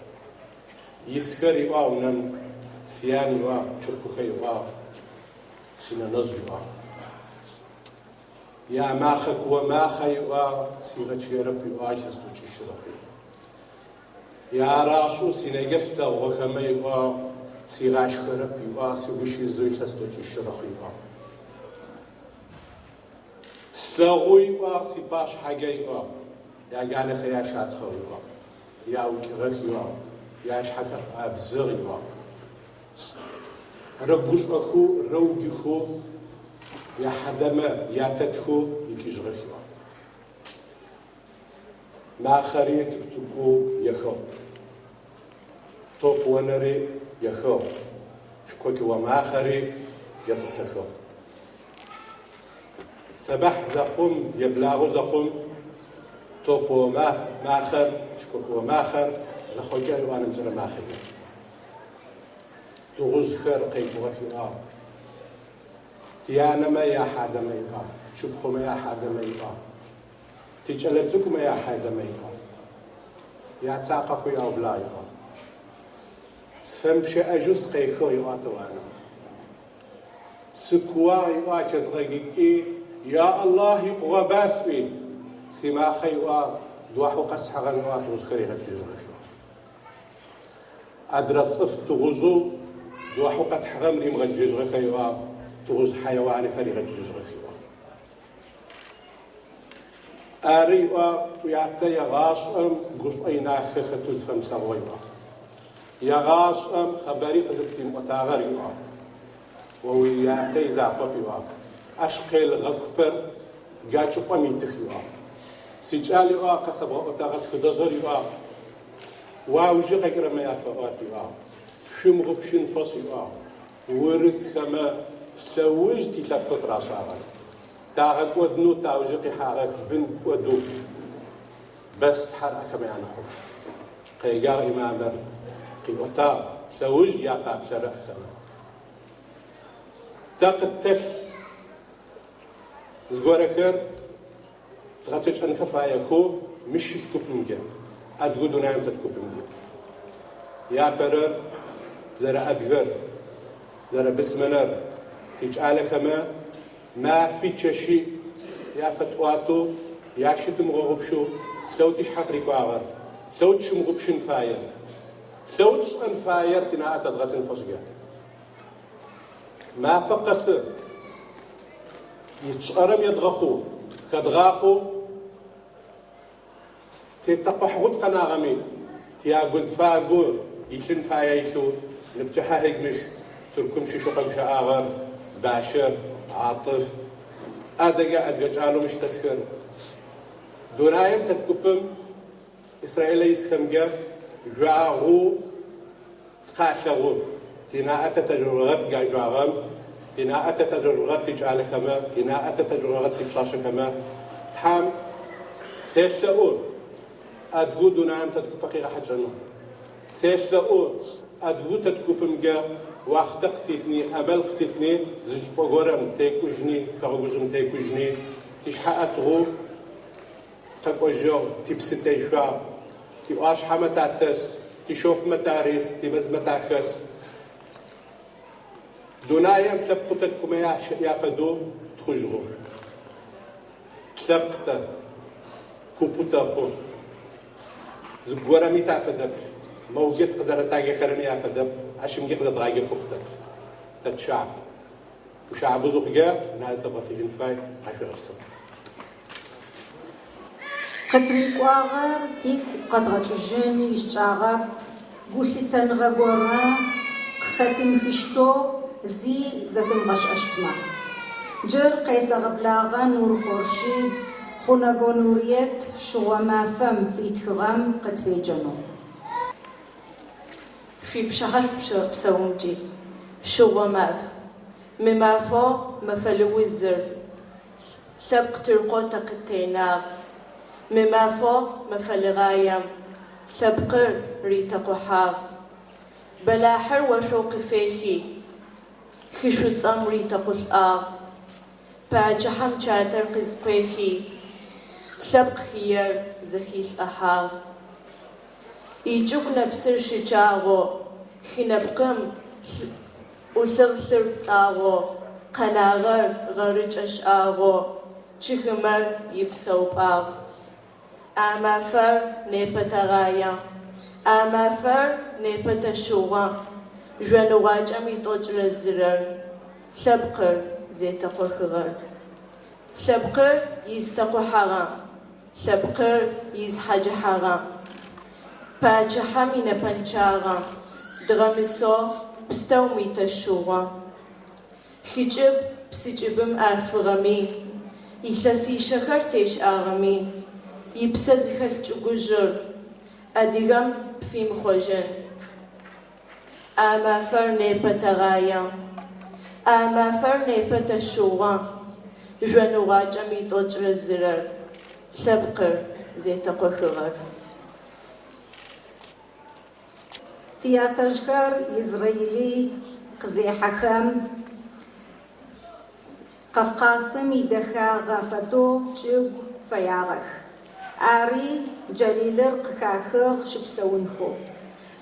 S8: Исхэр иӏуагъ унэм, сян иӏуагъ, чыпхъухэр иӏуагъ, синэнэжъ иӏуагъ. Ямахъэ куо махъэ иӏуагъ, сигъэчъыерэп иӏуагъ илъэс тӏокӏищ рэхъуи. Ярашӏэу синэгэ слъэгъугъэхэмэ иӏуагъ, сигъашхэрэп иӏуагъ, сыгу щизэу илъэс тӏокӏищ рэхъу иӏуагъ. Слъэгъу иӏуагъ, сипашъхьэкӏэ иӏуагъ, яганэхэр ящатхъыгъ иӏуагъ. Яукӏыгъэх иӏуагъ, яшъхьэхэр шӏуабзыгъ иӏуагъ. Рэгушӏохэу, рэуджыхэу, яхьадэмэ ятэтхэу икӏыжьыгъэх иӏуагъ. Махъэри цӏыкӏу-цӏыкӏоу ехыгъ. Топ онэри ехыгъ. Шкокӏыо махъэри етӏысэхыгъ. Сэбахь зэхъум, еблагъэу зэхъум, топыо махъэр, шкокӏыо махъэр зэхъокӏэ ыӏуагъ нэмыкӏырэ махъэкӏэ. Тыгъужъхэр къекӏугъэх ыӏуагъ. Тянэмэ яхьадэмэ ыӏуагъ, тшыпхъумэ яхьадэмэ ыӏуагъ, тикӏэлэцӏыкӏумэ яхьадэмэ ыӏуагъ. Яцакъэхэу яублагъ ыӏуагъ. Сфэмыпщэӏэжьэу сыкъехыгъ ыӏуагъ Тыуанэм. Сыкууагъ иӏуагъ кӏэзгъэгыкӏи, Я Аллах икъугъэба сӏуи, симахъэ иӏуагъ, дуахьэу къэсхьыгъэм иӏуагъ тыгъужъхэр ригъэкӏыжьыгъэх иӏуагъ. Адрэ цӏыф тыгъужъэу Дыуахьэу къэтхьыгъэм римыгъэджэжьыгъэхэ ыӏуагъ, тыгъужъ хьайуанхэр ригъэджэжьыгъэх ыӏуагъ. Ары ыӏуагъ, уятэ егъашӏэм гушӏо инахэ хэтэу зыфэмылъэгъугъэ ыӏуагъ. Егъашӏэм къэбари къызыпфимыӏотагъэр ыӏуагъ. О уятэ изакъоп ыӏуагъ, ащ къелыгъэ купэр джа чӏыпӏэм итых ыӏуагъ. Сикӏал ыӏуагъ, къэсэбгъэӏотагъэ тхыдэжъэр ыӏуагъ. Уаужы къэкӏырэмэ яфэӏуат ыӏуагъ. Шъумыгъупшын фэшӏ ыӏуагъ. Урысхэмэ лъэуж тилъэпкъы тырашӏагъэр. Тагъэкӏодынэу таужы къихьагъэх бын кӏодэу. Бэс Тхьэр ахэмэ янахьыф. Къеджагъ имамыр, къиӏотагъ, лъэуж япаплъэрэ ахэмэ. Тэ къыттэлъ зыгорэхэр дгъэцэкӏэнхэ фаехэу мыщ щыс купымкӏэ, адыгэу дунаим тэт купымкӏэ. Япэрэр зэрэадыгэр, зэрэбысмэнэр тикӏалэхэмэ мафи чэщи яфэтӏуатэу, ящытымыгъэгъупшэу лъэу тишъхьэ къырикӏуагъэр, лъэу тщымыгъупшын фаер, лъэу тшӏэн фаер тинаӏэ тэдгъэтын фэшӏкӏэ. Мафэ къэсы тшӏэрэм едгъэхъоу, хэдгъахъоу тетэкъухьгъут къэнагъэми, тиагузфагу илъын фае илъэу ныпчыхьэ хьигмыщ Тыркум щыщэу къэгущыӏагъэр Бащэр, Атыф, адыгэ адыгэ кӏалэу мыщ дэсхэр. Дунаим тэт купым Израилэ исхэмкӏэ жъуагъоу тыкъалъэгъу. Тинаӏэ тэ тэжъугъэт джа жъуагъэм, тинаӏэ тэ тэжъугъэт тикӏалэхэмэ, тинаӏэ тэ тэжъугъэт типшъашъэхэмэ. Тхьам селъэӏу адыгэу дунаим тэт купэ къигъэхьакӏэнэу. Селъэӏу адыгэу тэт купымкӏэ уахътэ къытитни, амал къытитни, зы чӏыпӏэ горэм текӏужьни, хэгъэгужъым текӏужьни, тишъхьэ ӏэтыгъэу тыкъэкӏожьыгъ, типсы тешъуагъ, тиӏуашъхьэмэ татэс, тишъофмэ тарис, тимэзмэ тахэс. Дунаим лъэпкъэу тэт кумэ яфэдэу тхъужьыгъэу. Лъэпкъ тэ, купэу тэхъу. Зыгорэми тафэдэп, мэуджэ тыкъызэрэтаджэхэрэми афэдэп, ащымкӏи къызэдгъаджэхэу хъутэп. Тэ тшап. Ушабэу зыхъукӏэ, унае зытэбгъэтыжьын фай, тхьашъуегъэпсэу.
S3: Къытырикӏуагъэр тигу къэдгъэкӏыжьын ищыкӏагъэп, гулъытэныгъэ горэ къыхэтымыхыщтэу зи зэтымыгъэшӏэщтмэ. Джыр къесэгъэблагъэ Нур Хъоршид Хъунэго Нуриет шъыгъо мафэм фитхыгъэм къытфеджэнэу.
S9: Шъуипчыхьэ шӏу псэумкӏи, шъыгъо маф. Мы мафэу мэфэ лыузыр лъэпкъ тыркъо тэ къыттенагъ. Мы мафэу мэфэ лыгъаем лъэпкъыр ритэкъухьагъ. Бэлахьыр ошъоу къыфехи, хы Шӏуцӏэм ритэкъулӏагъ. Пачъыхьэм чатэр къызкъуехи, лъэпкъ хыер зэхилӏыхьагъ. Ичӏыгу нэпсыр щычъагъэу, хы нэпкъым ӏулъыгъ лъыр пцӏагъэу, къэнагъэр гъэрыкӏэ шӏагъэу, чъыгымэр ипсэупӏагъ. А мафэр непэ тэгъае. А мафэр непэ тэшъыгъо. Жъоныгъуакӏэм итӏокӏырэ зырэр, лъэпкъыр зетэкъохыгъэр. Лъэпкъыр изытэкъухьагъэ, лъэпкъыр изыхьаджыхьагъэ. Пачъыхьэм инэпэнчъагъэ, дгъэмысэу пстэуми тэшъыгъо. Хыкӏыб псыкӏыбым афыгъэми, илъэсишъэхэр тешӏагъэми, ипсэ зыхэлъ чӏыгужъыр адыгэм пфимыхъожьын. А мафэр непэ тэгъае. А мафэр непэ тэшъыгъо. Жъоныгъуакӏэм итӏокӏырэ зырэр, лъэпкъыр зетэкъохыгъэр.
S3: Тиятэжъхэр Израили къызехьэхэм, Кавказым идэхагъэ фэдэу чӏыгу фэягъэх. Ари Джалилыр къыхахыгъ щыпсэунхэу.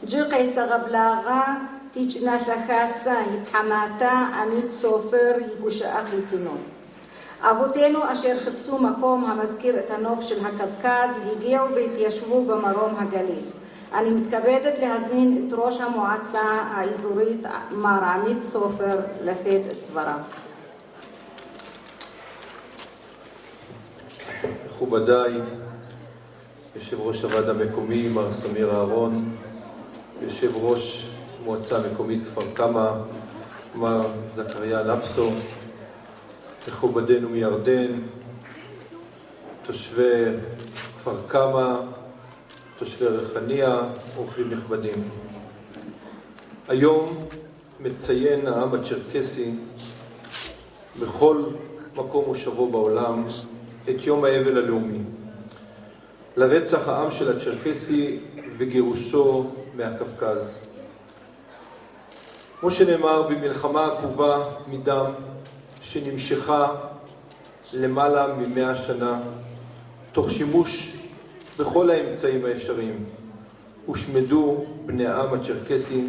S3: Джы къесэгъэблагъэ тичӏынэлъэ хасэ итхьаматэ Амит Софер игущыӏэ къитынэу. אבותינו אשר חיפשו מקום המזכיר את הנוף של הקווקז הגיעו והתיישבו במרום הגליל. אני מתכבדת להזמין את ראש המועצה האזורית מר עמית סופר לשאת את דבריו.
S10: מכובדיי, יושב ראש הוועד המקומי מר סמיר אהרון, יושב ראש מועצה מקומית כפר קמא מר זכריה נפסו, מכובדינו מירדן, תושבי כפר קמא, תושבי ריחאניה, אורחים נכבדים. היום מציין העם הצ'רקסי בכל מקום מושבו בעולם את יום האבל הלאומי לרצח העם של הצ'רקסי וגירושו מהקווקז. כמו שנאמר, במלחמה עקובה מדם שנמשכה למעלה מ-100 שנה, תוך שימוש בכל האמצעים האפשריים, הושמדו בני העם הצ'רקסי,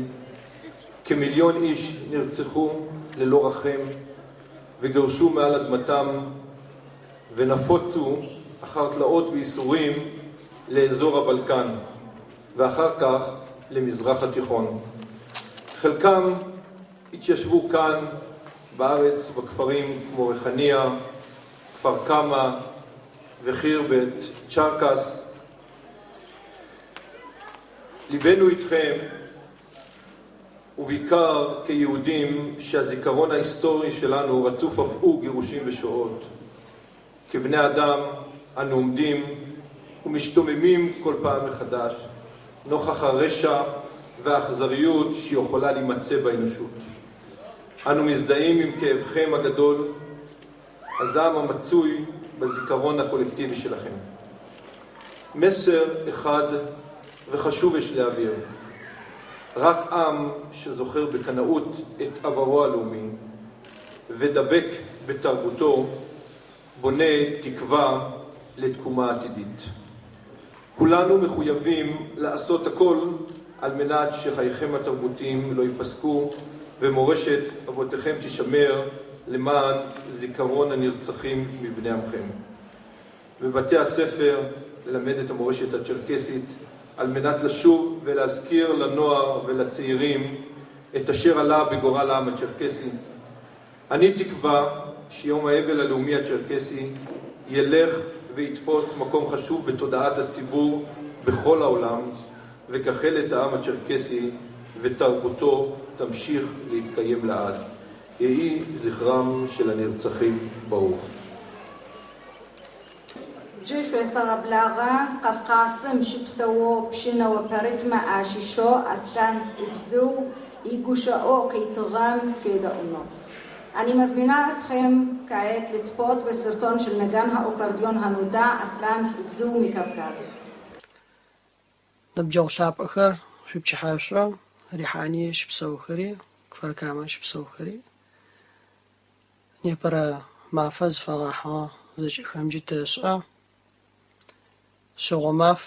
S10: כמיליון איש נרצחו ללא רחם וגרשו מעל אדמתם ונפוצו אחר תלאות וייסורים לאזור הבלקן ואחר כך למזרח התיכון. חלקם התיישבו כאן בארץ בכפרים כמו ריחאניה, כפר קמא וחירבת צ'רקס. ליבנו איתכם, ובעיקר כיהודים שהזיכרון ההיסטורי שלנו רצוף אף הוא גירושים ושואות. כבני אדם אנו עומדים ומשתוממים כל פעם מחדש נוכח הרשע והאכזריות שיכולה להימצא באנושות. אנו מזדהים עם כאבכם הגדול, הזעם המצוי בזיכרון הקולקטיבי שלכם. מסר אחד וחשוב יש להעביר: רק עם שזוכר בקנאות את עברו הלאומי ודבק בתרבותו בונה תקווה לתקומה עתידית. כולנו מחויבים לעשות הכל על מנת שחייכם התרבותיים לא ייפסקו ומורשת אבותיכם תישמר למען זיכרון הנרצחים מבני עמכם. בבתי הספר ללמד את המורשת הצ'רקסית על מנת לשוב ולהזכיר לנוער ולצעירים את אשר עלה בגורל העם הצ'רקסי. אני תקווה שיום האבל הלאומי הצ'רקסי ילך ויתפוס מקום חשוב בתודעת הציבור בכל העולם, וכחלת העם הצ'רקסי ותרבותו תמשיך להתקיים לעד. יהי זכרם של הנרצחים ברוך.
S3: Джы шъуесэгъэблагъэ Кавказым щыпсэоу пщынэо пэрытмэ ащыщэу Аслъан Лӏыбзыу игущыӏэу къитыгъэм шъуедэӏунэу. אני מזמינה אתכם כעת לצפות בסרטון של נגן האוקרדיון הנודע אסלאן אלבזו מקווקז.
S11: Ныбджэгъу лъапӏэхэр, шъуипчыхьашъо, Рихьание щыпсэухэри, Кфар-Камэ щыпсэухэри. Непэрэ мафэ зыфэгъэхьыгъэ зэкӏэхэмджи тэшӏэ. Шъыгъо маф,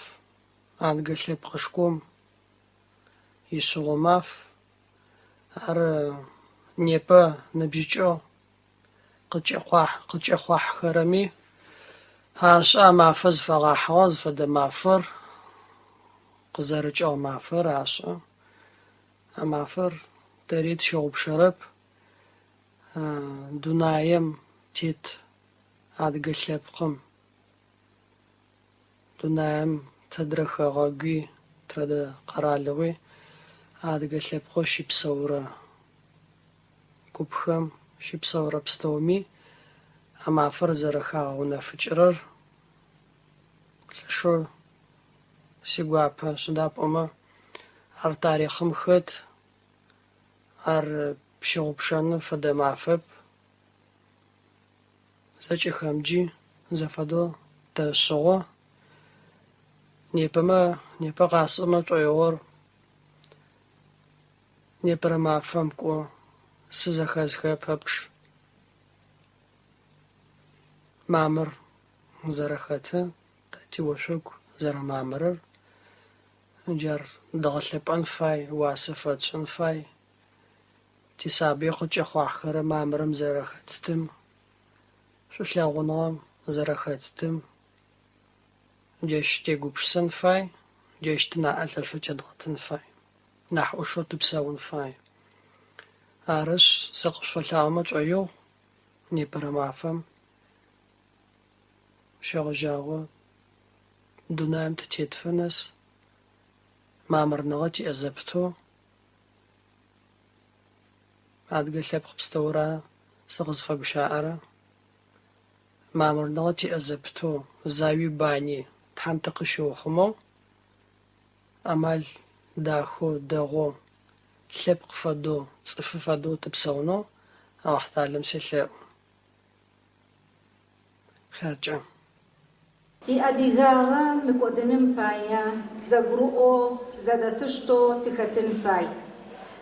S11: адыгэ лъэпкъышком ишъыгъо маф. Ар непэ ныбжьыкӏэу къыкӏэхъуахьхэрэми ашӏэ а мафэ зыфэгъэхьыгъэ зыфэдэ мафэр, къызэрыкӏыгъэ мафэр ашӏэ. А мафэр тэри тщыгъупшэрэп. Дунаем тет адыгэ лъэпкъым, дунаем тэдрэ хэгъэгуи, трэдэ къэралыгъуи адыгэ лъэпкъэу щыпсэурэ купхэм, щыпсэурэ пстэуми а мафэр зэрэхагъэунэфыкӏырэр лъэшэу сигуапэ сыда пӏомэ ар тарихъым хэт, ар пщыгъупшэным фэдэ мафэп. Зэкӏэхэмджи зэфэдэу тэшъыгъо. Непэмэ непэ къасӏомэ шӏоигъор непэрэ мафэм кӏо сызэхэзхэ пэпчъ мамыр зэрэхэты, тэ тиошъогу зэрэмамырыр. Джар дгъэлъэпӏэн фай, уасэ фэтшӏын фай. Тисабый къыкӏэхъуахьхэрэ мамырым зэрэхэттым, шӏулъэгъуныгъэм зэрэхэттым. Джащ тегупшысэн фай, Джащ тынаӏэ лъэшэу тедгъэтын фай. Нахь ӏушэу тыпсэун фай. Арышъ, сыкъышъуфэлъаӏомэ шӏоигъу непэрэ мафэм щегъэжьагъэу дунаим тытетыфэ нэс мамырныгъэ тиӏэ зэпытэу адыгэ лъэпкъ пстэура сыкъызфэгущаӏэрэ. Мамырныгъэ тиӏэ зэпытэу зауи бани Тхьэм тыкъыщиухъумэу амал дахэу, дэгъоу, лъэпкъ фэдэу, цӏыфы фэдэу тыпсэунэу Алахьталэм селъэӏу. Хъяркӏэ.
S3: Тиадыгагъэ мыкӏодыным пае тызэгурыӏоу, зэдэтыштэу тыхэтын фай.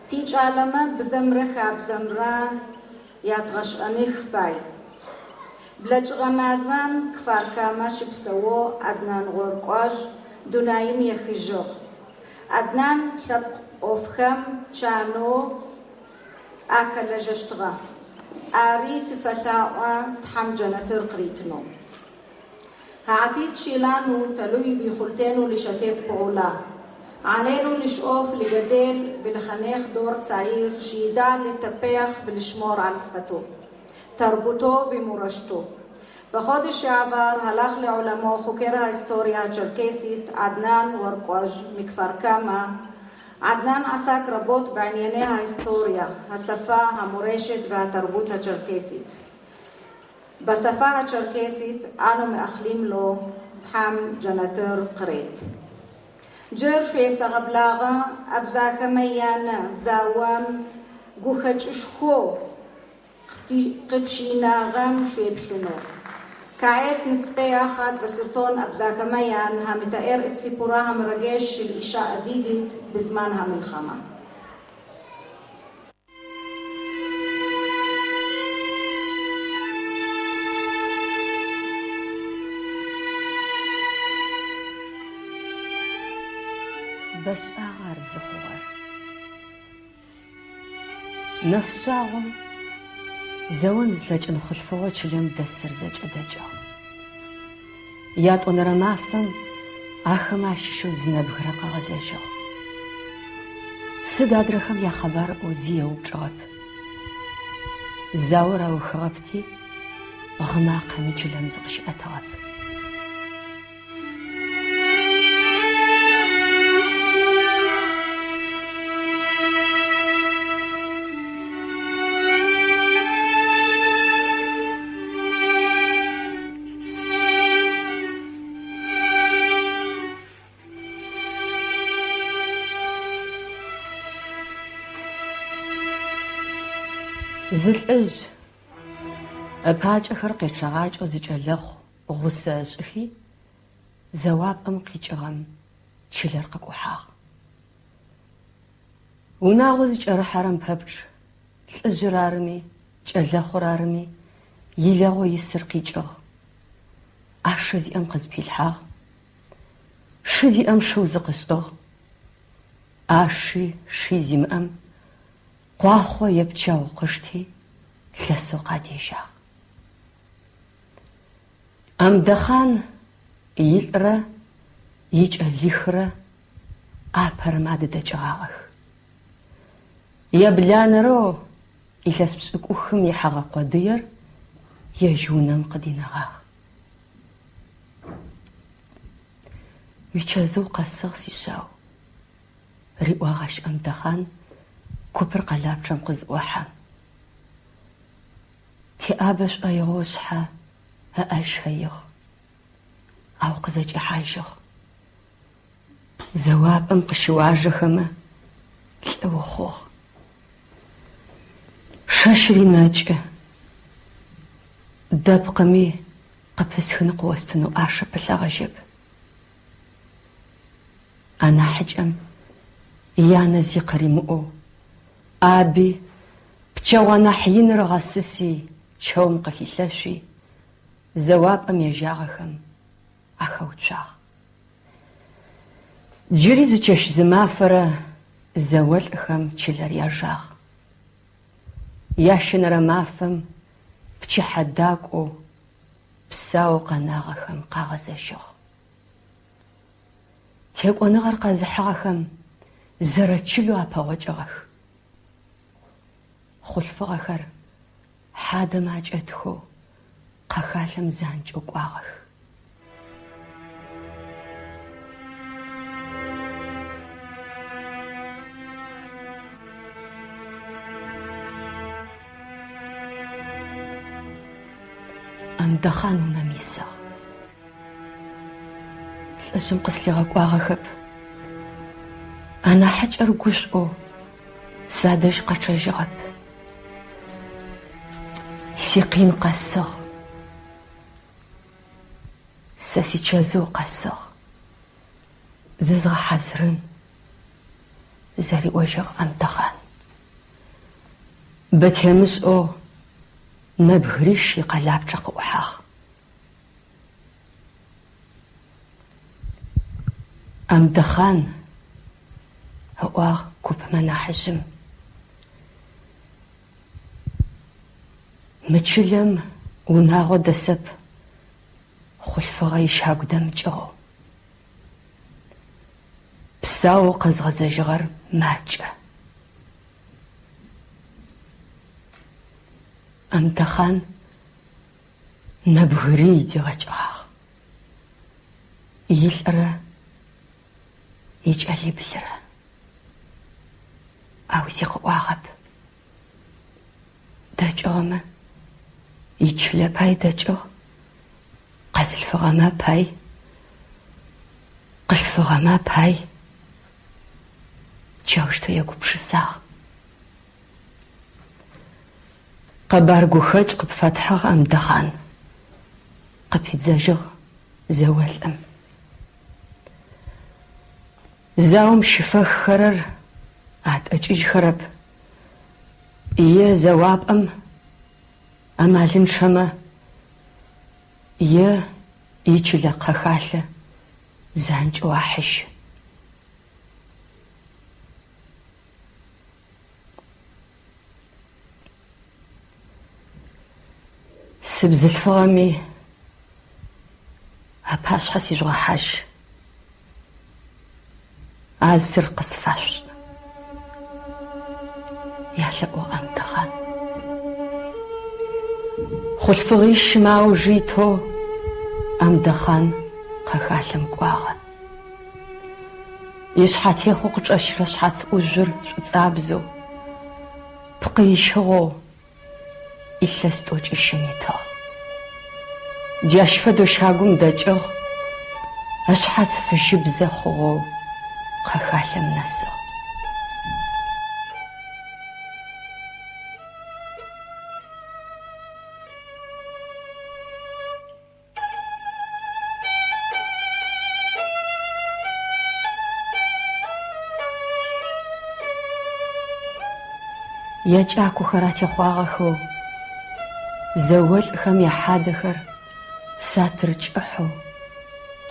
S3: Тикӏалэмэ бзэмрэ хабзэмрэ ядгъэшӏэных фай. Блэкӏыгъэ мазэм Кфар-Камэ щыпсэоу Аднан Гъоркӏожь дунаим ехыжьыгъ. Аднан лъэпкъ ӏофхэм чанэу ахэлэжьэщтыгъэ. Ари тыфэлъаӏо Тхьэм джэнэтыр къыритынэу. העתיד שלנו תלוי ביכולתנו לשתף פעולה. עלינו לשאוף לגדל ולחנך דור צעיר שידע לטפח ולשמור על שפתו, תרבותו ומורשתו. בחודש שעבר הלך לעולמו חוקר ההיסטוריה הצ'רקסית עדנאן וורקוז' מכפר כמא. עדנאן עסק רבות בענייני ההיסטוריה, השפה, המורשת והתרבות הצ'רקסית. בשפה הצ'רקסית אנו מאחלים לו Тхьэм джэнэтыр къырет. Джыр шъуесэгъэблагъэ абзахэмэ янэ заом гухэкӏышхоу къыфщинагъэм шъуеплъынэу. כעת נצפה יחד בסרטון אבזאקה מיאן המתאר את סיפורה המרגש של אישה אדיגית בזמן המלחמה.
S12: Бэшӏагъэ ар зыхъугъэр. Нэфшъагъом зэон зылъэкӏын хъулъфыгъэу чылэм дэсыр зэкӏэ дэкӏыгъ. Ятӏонэрэ мафэм ахэмэ ащыщэу зы нэбгырэ къыгъэзэжьыгъ. Сыд адрэхэм яхъэбар ыӏоу зи еупчӏыгъэп. Заор аухыгъэпти, гъы макъэми чылэм зыкъыщиӏэтыгъэп. Зы лӏыжъ ыпакӏэхэр къечъэгъакӏэу зы кӏэлэхъу гъусэ ышӏыхи, зэуапӏэм къикӏыгъэм чылэр къыкӏухьагъ. Унагъо зыкӏэрыхьэрэм пэпчъ, лӏыжъыр арыми, кӏэлэхъур арыми, илэгъоу исыр къикӏыгъ. ӏашэ зиӏэм къызпилъхьагъ, шы зиӏэм шыу зыкъышӏыгъ. ӏаши ши зимыӏэм къуахъо е пчэгъу къышти, лъэсэу къадежьагъ. Амдэхъан илӏрэ икӏэлихрэ апэрэмэ адыдэкӏыгъагъэх. Ебланэрэу илъэс пшӏыкӏухым ихьэгъэ къодыер ежь унэм къыдинэгъагъ. Уичэзыу къэсыгъ, сишъау, риӏуагъ ащ Амдэхъан купыр къэлапчъэм къызыӏохьэм. Теӏабэ шӏоигъоу ышъхьэ ыӏэ ыщэигъ, ау къызэкӏэхьажьыгъ. Зэуапӏэм къыщыуажэхэмэ, лӏы ухъугъ. Шэщыри нэкӏы. Дэпкъыми къыпысхын къыостынэу ӏашэ пылъэгъэжьэп. Анахьыкӏэм янэ зи къыримыӏоу, ӏаби, пчэгъу анахь иныр ыгъэсыси, чэум къыхилъэшъуи, зэуапӏэм ежьагъэхэм ахэуцуагъ. Джыри зы чэщ-зымафэрэ зэолӏхэм чылэр яжагъ. Ящэнэрэ мафэм пчыхьэ дакӏоу псаоу къэнагъэхэм къагъэзэжьыгъ. Текӏоныгъэр къэзыхьыгъэхэм зэрэчылэу апэгъокӏыгъэх. Хъулъфыгъэхэр хьадэмэ акӏэтхэу къэхалъэм занкӏэу кӏуагъэх. Амдэхъан унэм исыгъ. Лӏыжъым къыслъигъэкӏуагъэхэп. Анахьыкӏэр гушӏоу садэжь къэчъэжьыгъэп. Сикъин къэсыгъ. Сэ сичэзыу къэсыгъ. Зызгъэхьазырын, зэриӏожьыгъ Амдэхъан. Бэ темышӏэу нэбгырищ икъэлапчъэ къыӏухьагъ. Амдэхъан, ыӏуагъ купмэ нахьыжъым. Мы чылэм унагъо дэсэп хъулъфыгъэ ищагу дэмыкӏыгъэу. Псаоу къэзгъэзэжьыгъэр макӏэ. Амдэхъан нэбгырий дигъэкӏыгъагъ. Илӏырэ икӏэлиблырэ. Ау зи къыӏуагъэп. Дэкӏыгъэмэ, ичылэ пай дэкӏыгъ, къэзылъфыгъэмэ пай, къылъфыгъэмэ пай. Джаущтэу егупшысагъ. Къэбар гухэкӏ къыпфэтхьыгъ, Амдэхъан, къыпидзэжьыгъ зэолӏым. Заом щыфэххэрэр атӏэкӏыжьхэрэп, е зэуапӏэм амалынчъэмэ, е ичылэ къэхалъэ занкӏэу ахьыжьы. Сыбзылъфыгъэми апашъхьэ сижъугъэхьажь, а зыр къысфашъушӏ, ялъэӏугъ Амдэхъан. Хъулъфыгъищым ауж итэу Амдэхъан къэхалъэм кӏуагъэ. Ишъхьатехъо къычӏэщырэ шъхьац ӏужъур шӏуцӏабзэу, пкъы ищыгъэу илъэс тӏокӏищым итыгъ. Джащ фэдэу щагум дэкӏыгъ, ышъхьац фыжьыбзэ хъугъэу къэхалъэм нэсыгъ. Якӏакохэр атехъуагъэхэу зэолӏхэм яхьадэхэр сатыр кӏыхьэу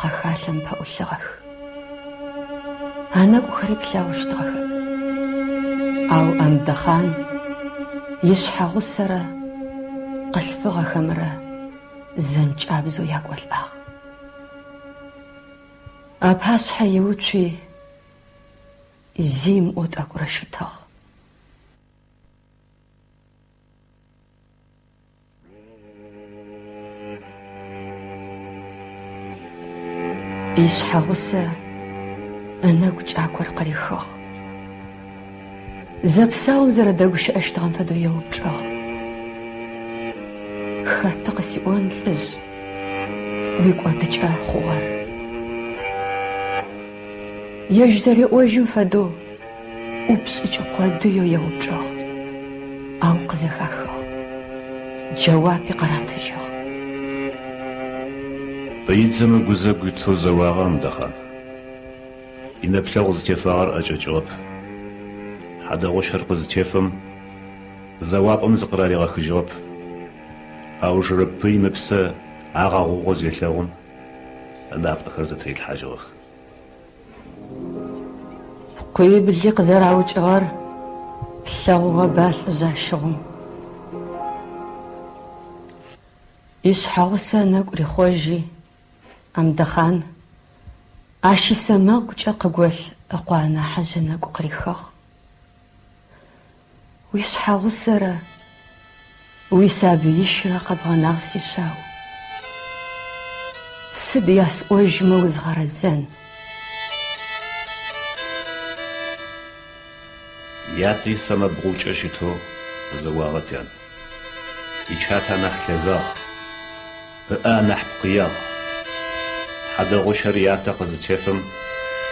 S12: къэхалъэм пэӏулъыгъэх. Анэкӏухэри плъэгъущтыгъэхэп. Ау Амдэхъан ишъхьэгъусэрэ къылъфыгъэхэмрэ зэнкӏабзэу якӏолӏагъ. Апашъхьэ иуцуи, зи ымыӏоу тӏэкӏурэ щытыгъ. Ишъхьэгъусэ ынэгу кӏакор къырихыгъ. Зэпсаум зэрэдэгущыӏэщтыгъэм фэдэу еупчӏыгъ. Хэты къысиӏон, лӏыжъ, уикӏодыкӏэ хъугъэр? Ежь зэреӏожьым фэдэу ӏупшӏыкӏ къодыеу еупчӏыгъ, ау къызэхахыгъ, джэуапи къыратыжьыгъ.
S13: Пыидзэм ыгузэгу итэу зэуагъэ Амдэхъан. Инэплъэгъу зытефагъэр ӏэкӏэкӏыгъэп. Хьадэгъущэр къызытефэм, зэуапӏэм зыкъыраригъэхыжьыгъэп. Аужырэ пыим ыпсэ агъэгъугъэу зелъэгъум, ынапӏэхэр зэтырилъхьажьыгъэх.
S12: Пкъуибли къызэраукӏыгъэр плъэгъугъэба, лӏыжъ, ащыгъум? Ишъхьэгъусэ ынэкӏу рихъожьи, Амдэхъан. Ащ исэмэгукӏэ къыголъ ыкъо анахьыжъ ынэкӏу къырихыгъ. Уишъхьэгъусэрэ уисабыищрэ къэбгъэнагъ, сишъау. Сыд ясӏожьмэ узгъэрэзэн?
S13: Ятэ исэмэбгъукӏэ щытэу зэуагъэ тян. Ичатэ анахь лъэгагъ, ыӏэ анахь пкъыягъ. Хьадэгъущэр ятэ къызытефэм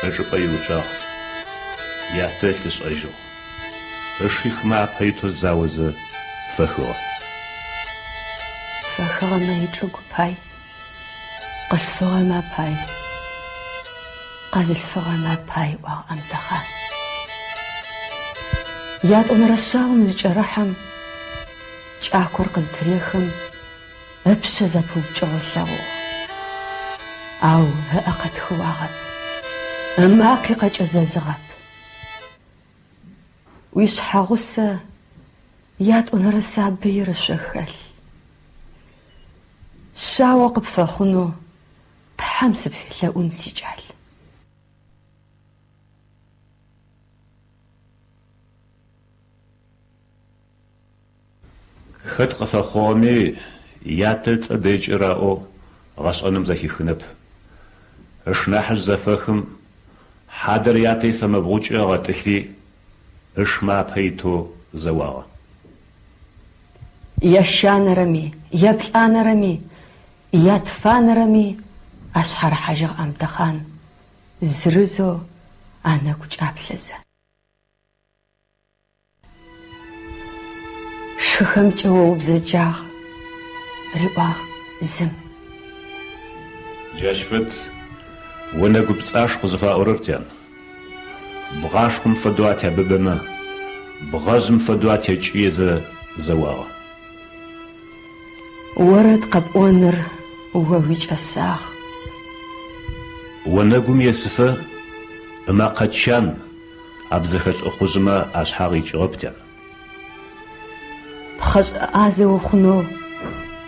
S13: ычӏыпӏэ иуцуагъ. Ятэ ылъ ышӏэжьыгъ. Ышихмэ апэ итэу заозэ фэхыгъэ.
S12: Фэхыгъэмэ ичӏыгу пай, къылъфыгъэмэ апай, къэзылъфыгъэмэ апай, ыӏуагъ Амдэхъан. Ятӏонэрэ шъаом зыкӏэрэхьэм, кӏакор къызтырехым, ыпшъэ зэпыупкӏыгъэу ылъэгъугъ. Ау ыӏэ къэтхыуагъэп, ымакъи къэкӏэзэзыгъэп. Уишъхьэгъусэ ятӏонэрэ сабыир ышъо хэлъ. Шъао къыпфэхъунэу Тхьэм сыпфелъэӏун, сикӏал.
S13: Хэт къыфэхъугъэми, ятэ ыцӏэ дэйкӏэ раӏоу гъэшӏэным зэхихынэп. Ышнахьыжъ зэфэхым, хьадэр ятэ исэмэбгъукӏэ ыгъэтӏылъи, ышмэ апэ итэу зэуагъэ.
S12: Ящанэрэми, яплӏанэрэми, ятфанэрэми ашъхьарыхьажьыгъ Амдэхъан, зырызэу анэгу кӏаплъэзэ. Шыхэмкӏэ о убзэджагъ, риӏуагъ зым.
S13: Джащ фэд онэгу пцӏашхъу зыфаӏорэр, тян. Бгъашхъом фэдэу атебыбэмэ, бгъэжъым фэдэу атекӏыезэ зэуагъэ.
S12: Орэд къэпӏоныр о уикӏэсагъ.
S13: Онэгум есыфэ ымакъэ чан Абдзэхэ лӏыхъужъмэ ашъхьагъ икӏыгъэп, тян.
S12: Пхъэшӏэ ӏазэ ухъунэу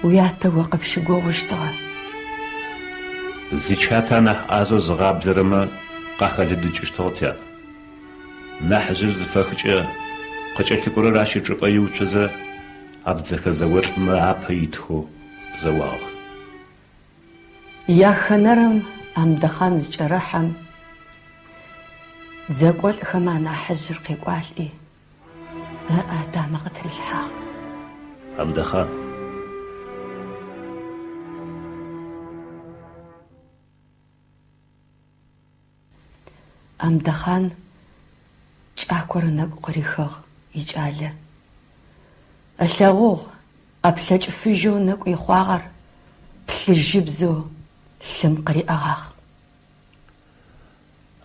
S12: уятэ о къыпщыгугъыщтыгъэ.
S13: Зичатэ анахь ӏазэу зыгъаблэрэмэ къахэлыдыкӏыщтыгъ, тян. Нахьыжъыр зыфэхыкӏэ, къыкӏэлъыкӏорэр ащ ычӏыпӏэ иуцозэ, абдзэхэ зэолӏмэ апэ итхэу зэуагъэх.
S12: Яхэнэрэм Амдэхъан зыкӏэрэхьэм, дзэкӏолӏхэм анахьыжъыр къекӏуалӏи, ыӏэ ытамэ къытырилъхьагъ.
S13: Амдэхъан.
S12: Амдэхъан кӏакор ынэкӏу къырихыгъ икӏалэ. Ылъэгъугъ ӏэплъэкӏ фыжьэу ынэкӏу ихъуагъэр плъыжьыбзэу лъым къыриӏэгъагъ.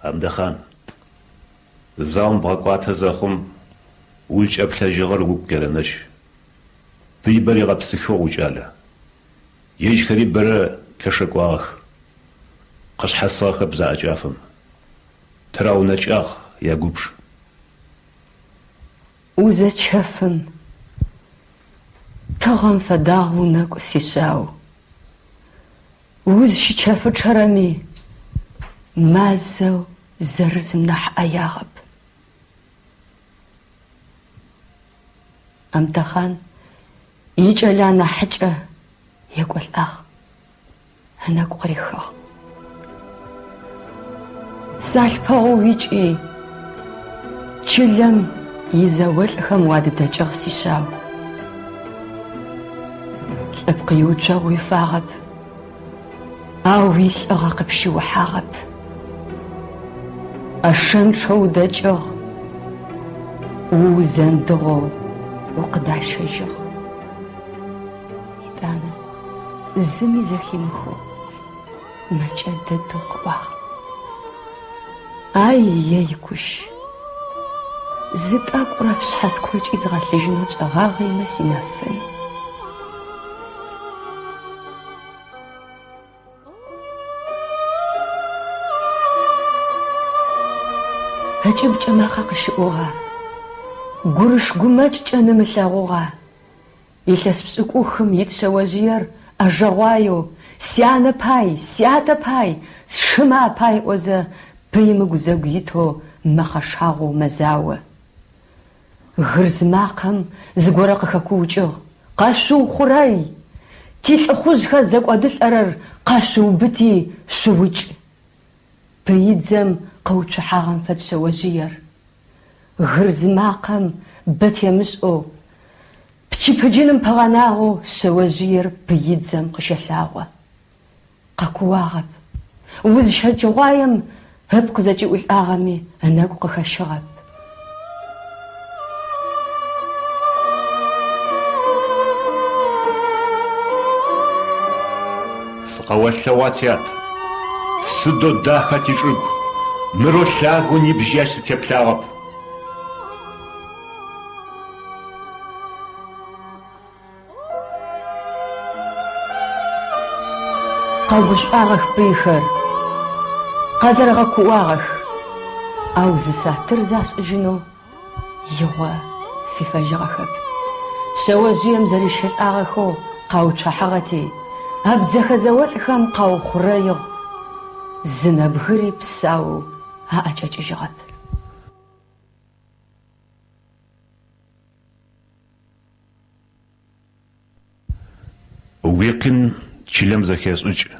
S13: Амдэхъан, заом бгъэкӏуатэ зэхъум узкӏэплъэжьыгъэр угу къерэнэжь. Пыибэ ригъэпсыхыгъ уикӏалэ. Ежьхэри бэрэ лъэшэкӏуагъэх, къышъхьасыгъэхэп заӏэкӏафэм. Тыраунэкӏагъ ягубж.
S12: Узэчэфым, тыгъэм фэдагъ унэкӏу, сишъау. Узщычэфычъэрэми, мазэу зырызым нахь ӏэягъэп. Амдэхъан икӏэлэ анахьыкӏэ екӏолӏагъ, ынэгу къырихыгъ. Салъпэгъу уикӏи, чылэм изэолӏхэм уадыдэкӏыгъ, сишъау. Лӏыпкъ иуцогъу уифагъэп, ау уилӏыгъэ къыпщиухьагъэп. ӏэшэнчъэу удэкӏыгъ, уузэндыгъэу укъыдащэжьыгъ. Етӏанэ зыми зэхимыхэу мэкӏэ дэдэу къыӏуагъ. Ай-ей, кущ, зы тӏэкӏурэ пшъхьэ скокӏи згъэлъыжьынэу тшӏэгъагъэмэ синэфын. Ыкӏыбкӏэ макъэ къыщыӏугъа, гурыш-гумэкӏкӏэ ным ылъэгъугъа, илъэс пшӏыкӏухым ит шъэожъыер ӏэжэгъуаеу, Сянэ пай, сятэ пай, сшымэ апай ыӏозэ, пыим ыгузэгу итэу мэхъэшагъоу мэзао. Гырз макъэм зыгорэ къыхэкуукӏыгъ, Къэшъуухъурэй! Тилӏыхъужъхэр зэкӏодылӏэрэр къэшъуубыти, шъуукӏ! Пыидзэм къыуцухьагъэм фэд шъэожъыер. Гырз макъэм бэ темышӏэу, пчыпыджыным пыгъэнагъэу шъэожъыер пыидзэм къыщэлъагъо. Къэкууагъэп. Уз щэчыгъуаем ыпкъ зэкӏиӏулӏагъэми ынэгу къыхэщыгъэп.
S13: Сыкъэолъэгъуа, тят? Сыдэу даха тичӏыгу, мырэу лъагэу нибжьи ащ сытеплъагъэп.
S12: Къэгушӏуагъэх пыйхэр, къэзэрэгъэкууагъэх, ау зы сатыр зашӏыжьынэу игъо фифэжьыгъэхэп. Шъэожъыем зэрищэлӏагъэхэу къауцухьагъэти, абдзэхэ зэолӏхэм къаухъурэигъ, зы нэбгыри псаоу аӏэкӏэкӏыжьыгъэп.
S13: Уикъин чылэм зэхешӏыкӏ,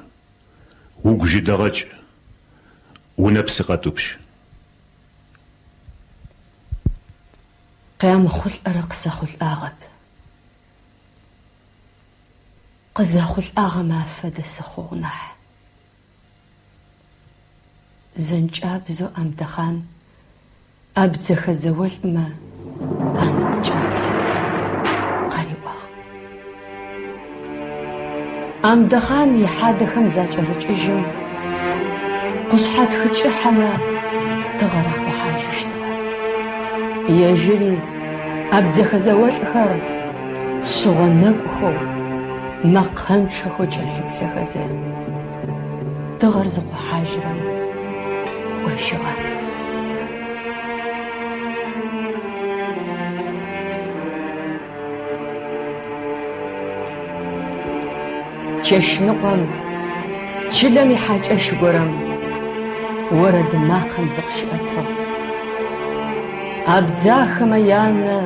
S13: угу жьы дэгъэкӏ, унэпси къэтӏупщ.
S12: Къямыхъулӏэрэ къысэхъулӏагъэп. Къызэхъулӏагъэмэ афэдэ сыхъугъ нахь. Зэнкӏабзэу Амдэхъан абдзэхэ зэолӏмэ анэгу кӏаплъэзэ, къариӏуагъ. Амдэхъан ихьадэхэм закӏэрыкӏыжьым, къушъхьэтхы кӏыхьэмэ тыгъэр акъохьажьыщтыгъэ. Ежьыри абдзэхэ зэолӏхэр шъыгъо нэкӏухэу, мэкъэнчъэхэу кӏэлъыплъэхэзэ, тыгъэр зыкъохьажьырэм кӏожьыгъэ. Чэщныкъом чылэм ихьакӏэщ горэм орэд макъэм зыкъыщиӏэтыгъ. Абдзахэмэ янэ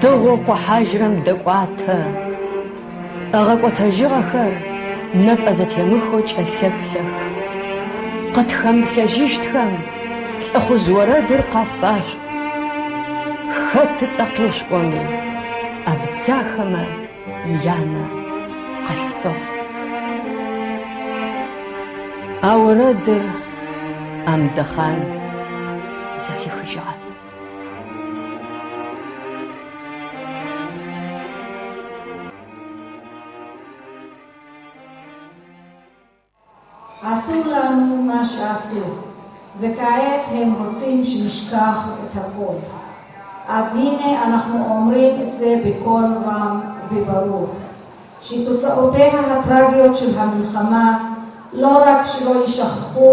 S12: тыгъэу къохьажьырэм дэкӏуатэ. Ыгъэкӏотэжьыгъэхэр нэпӏэ зэтемыхэу кӏэлъэплъэх. Къытхэмыплъэжьыщтхэм лӏыхъужъ орэдыр къафашъуӏу. Хэт ыцӏэ къешъуӏоми, абдзахэмэ янэ къылъфыгъ. А орэдыр Амдэхъан зэхихыжьыгъэп.
S3: עשו לנו מה שעשו, וכעת הם רוצים שנשכח את הכל. אז הנה אנחנו אומרים את זה בקול רם וברור, שתוצאותיה הטרגיות של המלחמה לא רק שלא יישכחו,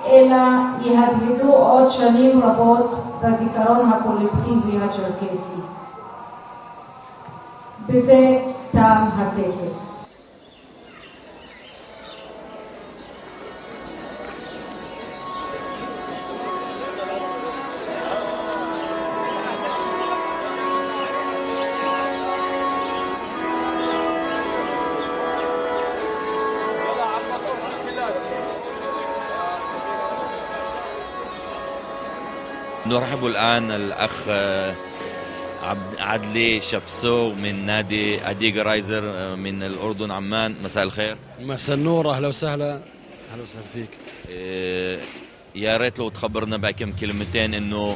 S3: אלא יהדהדו עוד שנים רבות בזיכרון הקולקטיבי הצ'רקסי. בזה תם הטקס.
S1: نرحب الآن الأخ عدلي شبسو من نادي أديجا رايزر من الأردن عمان. مساء الخير.
S14: مساء النور، أهلا وسهلا. أهلا وسهلا فيك.
S1: يا ريت لو تخبرنا بكم كلمتين إنه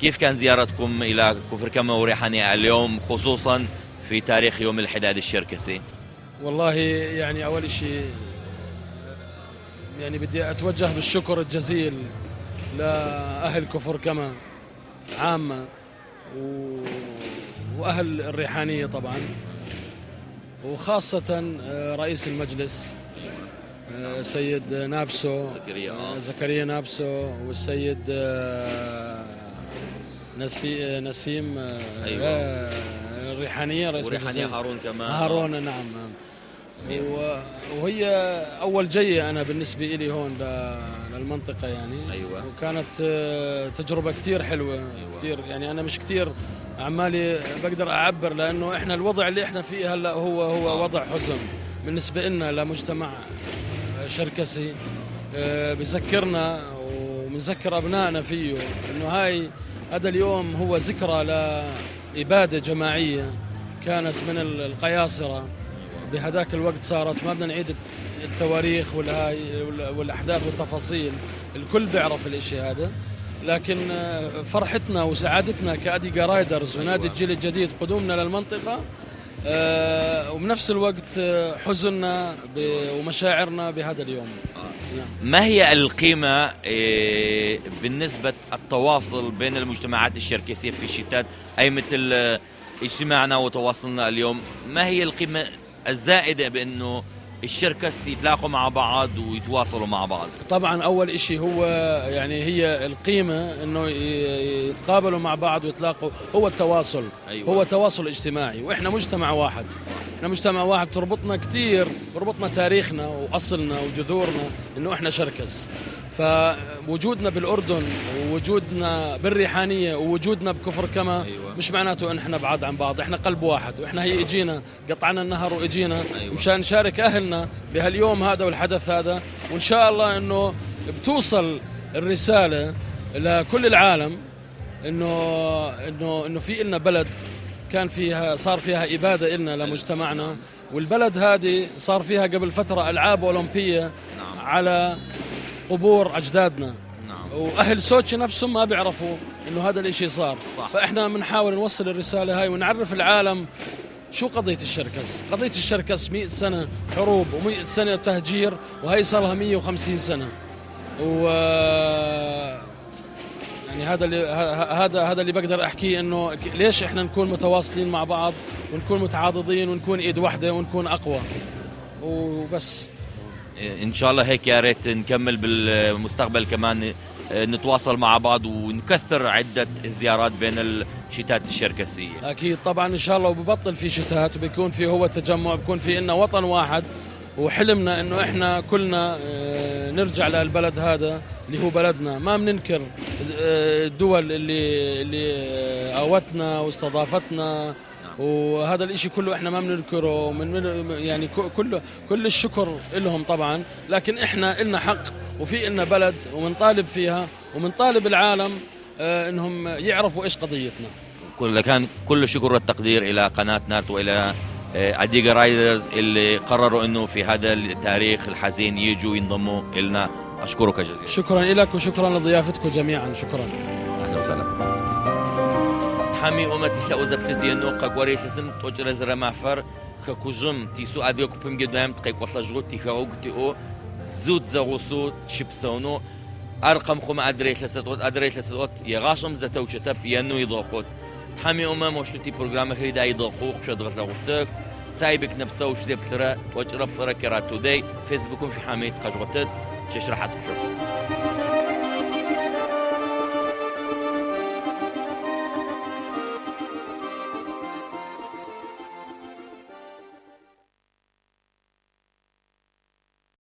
S1: كيف كان زيارتكم إلى كفر كما وريحانية اليوم، خصوصا في تاريخ يوم الحداد الشركسي؟
S14: والله أول شيء بدي أتوجه بالشكر الجزيل لأهل كفر كما عامة وأهل الريحانية طبعا، وخاصة رئيس المجلس سيد نابسو زكريا نابسو، والسيد نسيم الريحانية، رئيس
S1: وريحانية
S14: مجلس
S1: هارون كمان.
S14: هارون، نعم. وهي اول جيه انا بالنسبه لي هون للمنطقه يعني. وكانت تجربه كثير حلوه. كثير يعني انا مش كثير عمالي بقدر اعبر، لانه احنا الوضع اللي احنا فيه هلا هو وضع حزن بالنسبه لنا لمجتمع شركسي. بذكرنا وبنذكر ابنائنا فيه انه هذا اليوم هو ذكرى لاباده جماعيه كانت من القياصره بهذاك الوقت صارت. ما بدنا نعيد التواريخ والاحداث والتفاصيل، الكل بيعرف الاشي هذا، لكن فرحتنا وسعادتنا كأديجا رايدرز ونادي الجيل الجديد قدومنا للمنطقة، وبنفس الوقت حزننا ومشاعرنا بهذا اليوم. نعم.
S1: ما هي القيمة بالنسبة التواصل بين المجتمعات الشركسية في الشتات، أي مثل اجتماعنا وتواصلنا اليوم، ما هي القيمة الزائدة بأنه الشركس يتلاقوا مع بعض ويتواصلوا مع بعض؟
S14: طبعا أول إشي هو يعني هي القيمة إنه يتقابلوا مع بعض ويتلاقوا، هو التواصل. هو تواصل اجتماعي، وإحنا مجتمع واحد، إحنا مجتمع واحد تربطنا كتير، تربطنا تاريخنا وأصلنا وجذورنا إنه إحنا شركس. فوجودنا بالأردن ووجودنا بالريحانية ووجودنا بكفر كما مش معناته إن إحنا بعاد عن بعض، إحنا قلب واحد، وإحنا هي إجينا قطعنا النهر وإجينا مشان نشارك أهلنا بهاليوم هذا والحدث هذا، وإن شاء الله إنه بتوصل الرسالة لكل العالم إنه إنه إنه في إلنا بلد كان فيها صار فيها إبادة إلنا لمجتمعنا، والبلد هذه صار فيها قبل فترة ألعاب أولمبية على قبور أجدادنا. وأهل سوتشي نفسهم ما بيعرفوا إنه هذا الإشي صار. فإحنا بنحاول نوصل الرسالة هاي ونعرف العالم شو قضية الشركس. قضية الشركس 100 سنة حروب و100 سنة تهجير، وهي صار لها 150 سنة. و يعني هذا اللي هذا اللي بقدر احكيه، انه ليش احنا نكون متواصلين مع بعض ونكون متعاضدين ونكون ايد واحده ونكون اقوى وبس.
S1: ان شاء الله هيك يا ريت نكمل بالمستقبل كمان، نتواصل مع بعض ونكثر عدة زيارات بين الشتات الشركسية.
S14: اكيد طبعا ان شاء الله، وببطل في شتات وبيكون في هو تجمع، بيكون في إلنا وطن واحد، وحلمنا انه احنا كلنا نرجع للبلد هذا اللي هو بلدنا. ما بننكر الدول اللي اوتنا واستضافتنا، وهذا الاشي كله احنا ما بننكره، من يعني كل الشكر لهم طبعا، لكن احنا لنا حق وفي لنا بلد ومنطالب فيها، ومنطالب العالم انهم يعرفوا ايش قضيتنا.
S1: كان كل الشكر والتقدير الى قناة نارت والى أديجا رايدرز اللي قرروا انه في هذا التاريخ الحزين يجوا ينضموا لنا. اشكرك جزيلا.
S14: شكرا لك وشكرا لضيافتكم جميعا. شكرا.
S1: اهلا وسهلا. تحمي أمة الشأوزبتدي قاكوري لسم توجر زر معفر ككوجم تيسو أديك بم قدام تقيك وصل جغوت تيخاوك تيو زود زغوسو تشبسونو أرقم خم أدري لسطوت أدري لسطوت يغاشم زتوشتب ينو يضغط تحمي أمة مشتتي برنامج خريدا يضغوق شدغت لغوتك سايبك نفسه وش زي بثرة وجرب ثرة كرات توداي فيسبوكم في حميد قجوتت تشرحت.